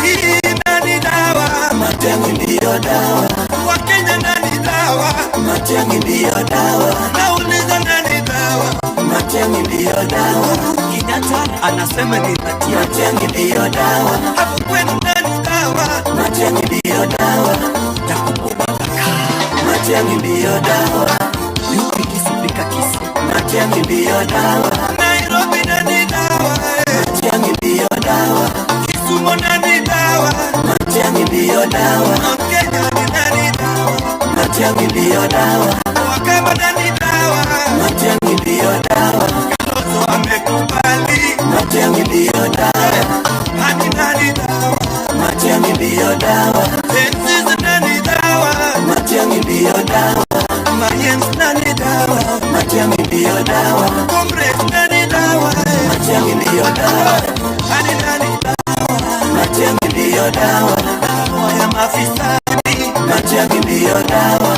Hii nani dawa? Matiang'i ndio dawa. Wakenya nani dawa? Matiang'i ndio dawa. Nauliza nani dawa? Matiang'i ndio dawa. Kenyatta anasema ni Matiang'i ndio dawa. Hapo kwenu nani dawa? Matiang'i ndio dawa. Takukubaka. Matiang'i ndio dawa. Yupi kisipika kisi? Matiang'i ndio dawa. Nairobi nani dawa? Matiang'i ndio dawa. Kisumu nani dawa? Matiang'i ndio dawa. Kenya ni nani dawa? Matiang'i ndio dawa. Wakamba nani dawa? Matiang'i ndio dawa. Kalonzo amekubali. Matiang'i ndio dawa. Hadi nani dawa? Matiang'i ndio dawa. Tenzizi nani dawa? Matiang'i ndio dawa. Mayens nani dawa? Matiang'i ndio dawa. Comrades nani dawa? Matiang'i ndio dawa. Hadi nani dawa? Matiang'i ndio dawa. Dawa ya mafisadi. Matiang'i ndio dawa.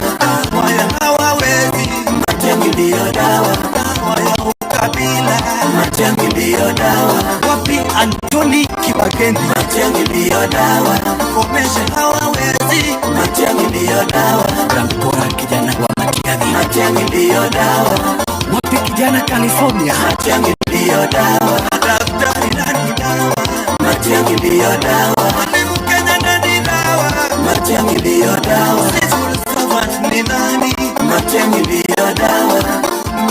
Dawa ya hawawezi. Matiang'i ndio dawa. Dawa ya ukabila. Matiang'i ndio dawa. Wapi Anthony Kibagendi? Matiang'i ndio dawa. Komesha hawawezi. Matiang'i ndio dawa. Rampora kijana wa Matiang'i. Matiang'i ndio dawa. Wapi kijana California? Matiang'i ndio dawa. Daktari nani dawa? Matiang'i ndio dawa. Mwalimu Kenya nani dawa? Matiang'i ndio dawa. Civil servant ni nani? Matiang'i ndio dawa.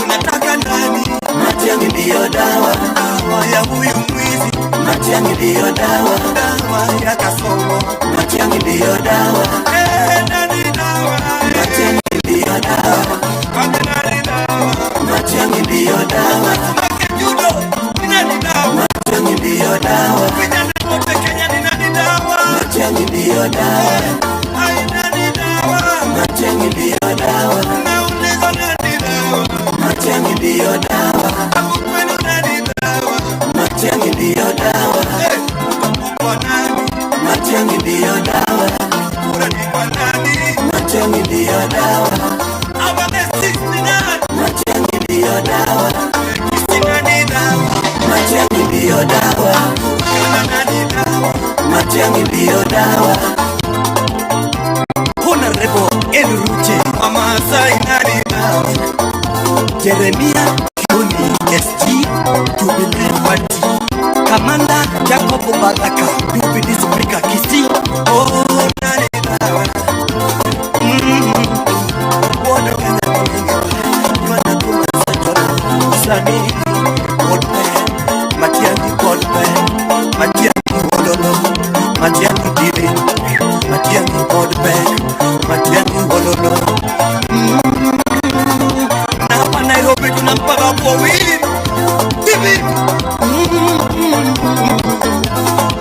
Unataka nani? Matiang'i ndio dawa. Dawa ya huyu mwizi. Matiang'i ndio dawa. Dawa ya Kasongo. Matiang'i ndio dawa. Nani dawa? Matiang'i ndio dawa. Nani dawa? Matiang'i ndio dawa. Judo ni nani dawa? Matiang'i ndio dawa. Vijana wote Kenya ni nani dawa? Matiang'i ndio dawa. Matiang'i ndio dawa. Nauliza nani dawa? Matiang'i ndio dawa. Hapo kwenu nani dawa? Matiang'i ndio dawa. Kwa nani? Matiang'i ndio dawa. Kura ni kwa nani? Matiang'i ndio dawa. Aba the 69. Matiang'i ndio dawa. Kisina dawa. Matiang'i ndio dawa. Kana nani dawa? Matiang'i ndio dawa. Honorable Eluruche Mama Masai nani dawa? Jeremia Kioni SG Jubilee Party Kamanda Jacob Baraka Deputy Speaker Kisii. Oh, nani dawa? Wodo Kenya kulinga Ywana kuma Sani Wolpe Matiang'i Wolpe Matiang'i Wololo Matiang'i Diri Matiang'i Wolpe Matiang'i Wololo. Na hapa Nairobi tunampaka watu wawili hivi.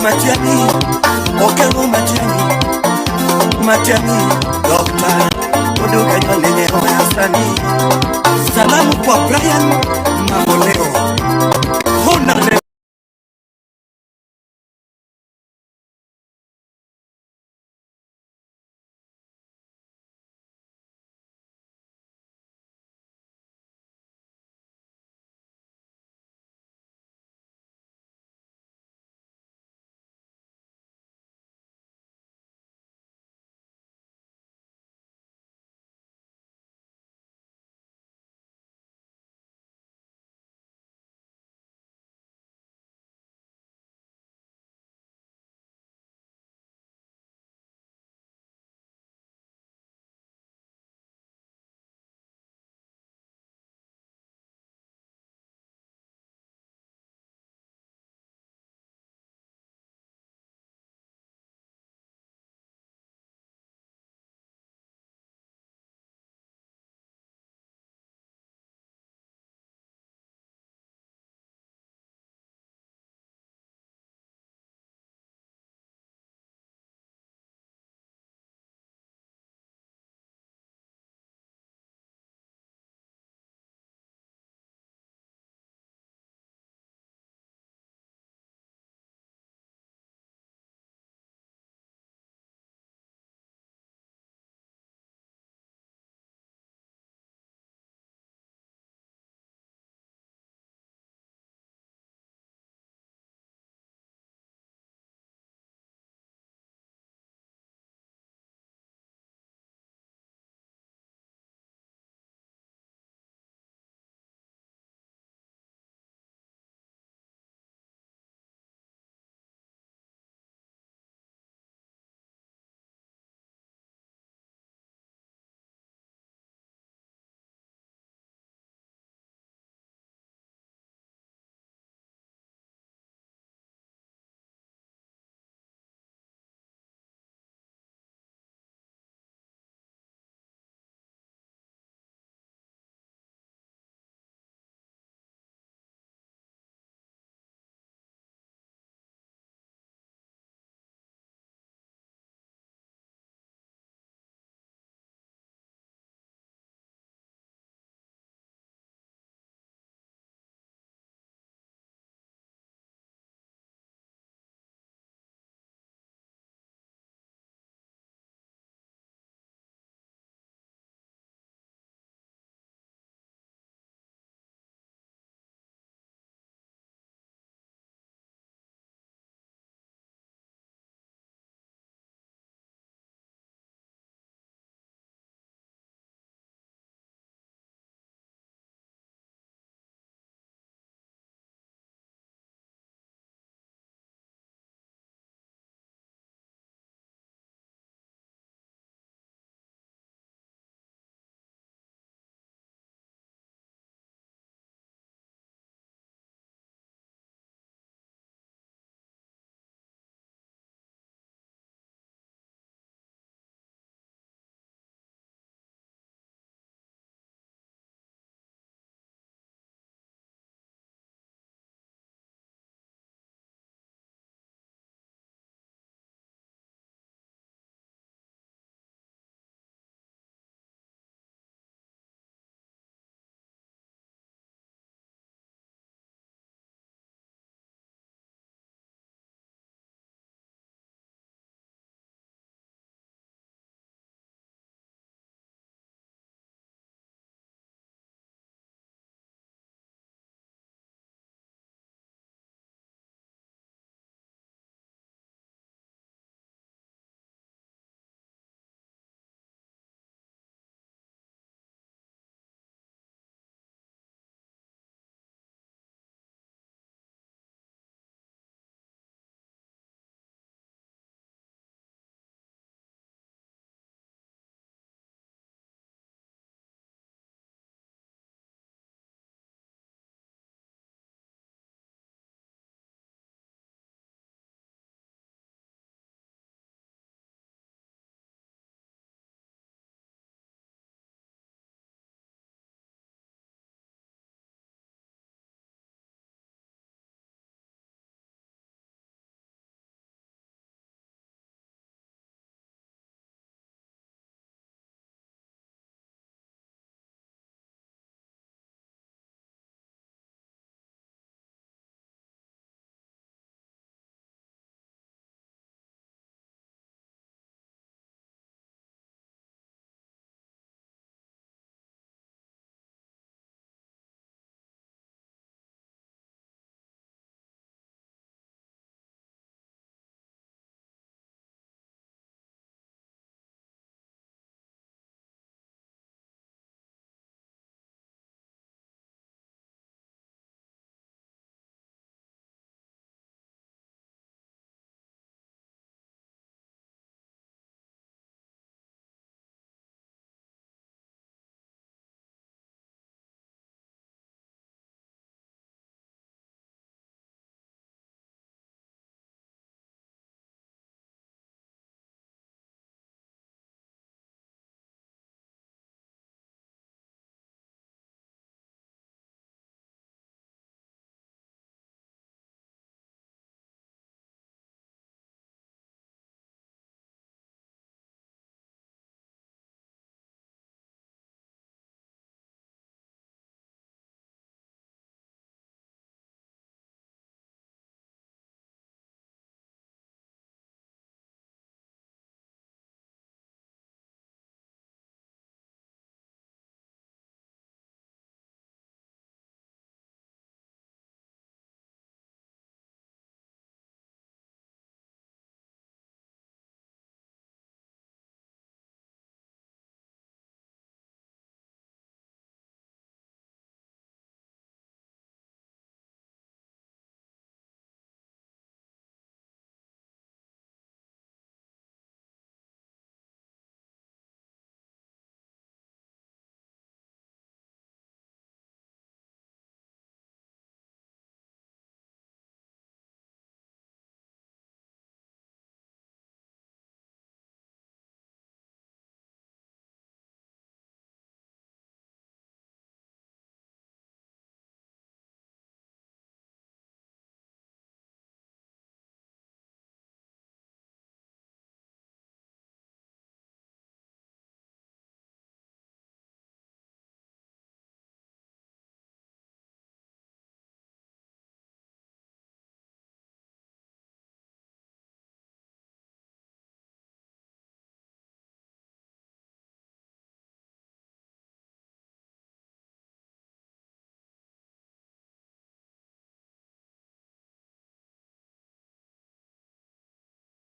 Matiang'i Okengo Matiang'i Matiang'i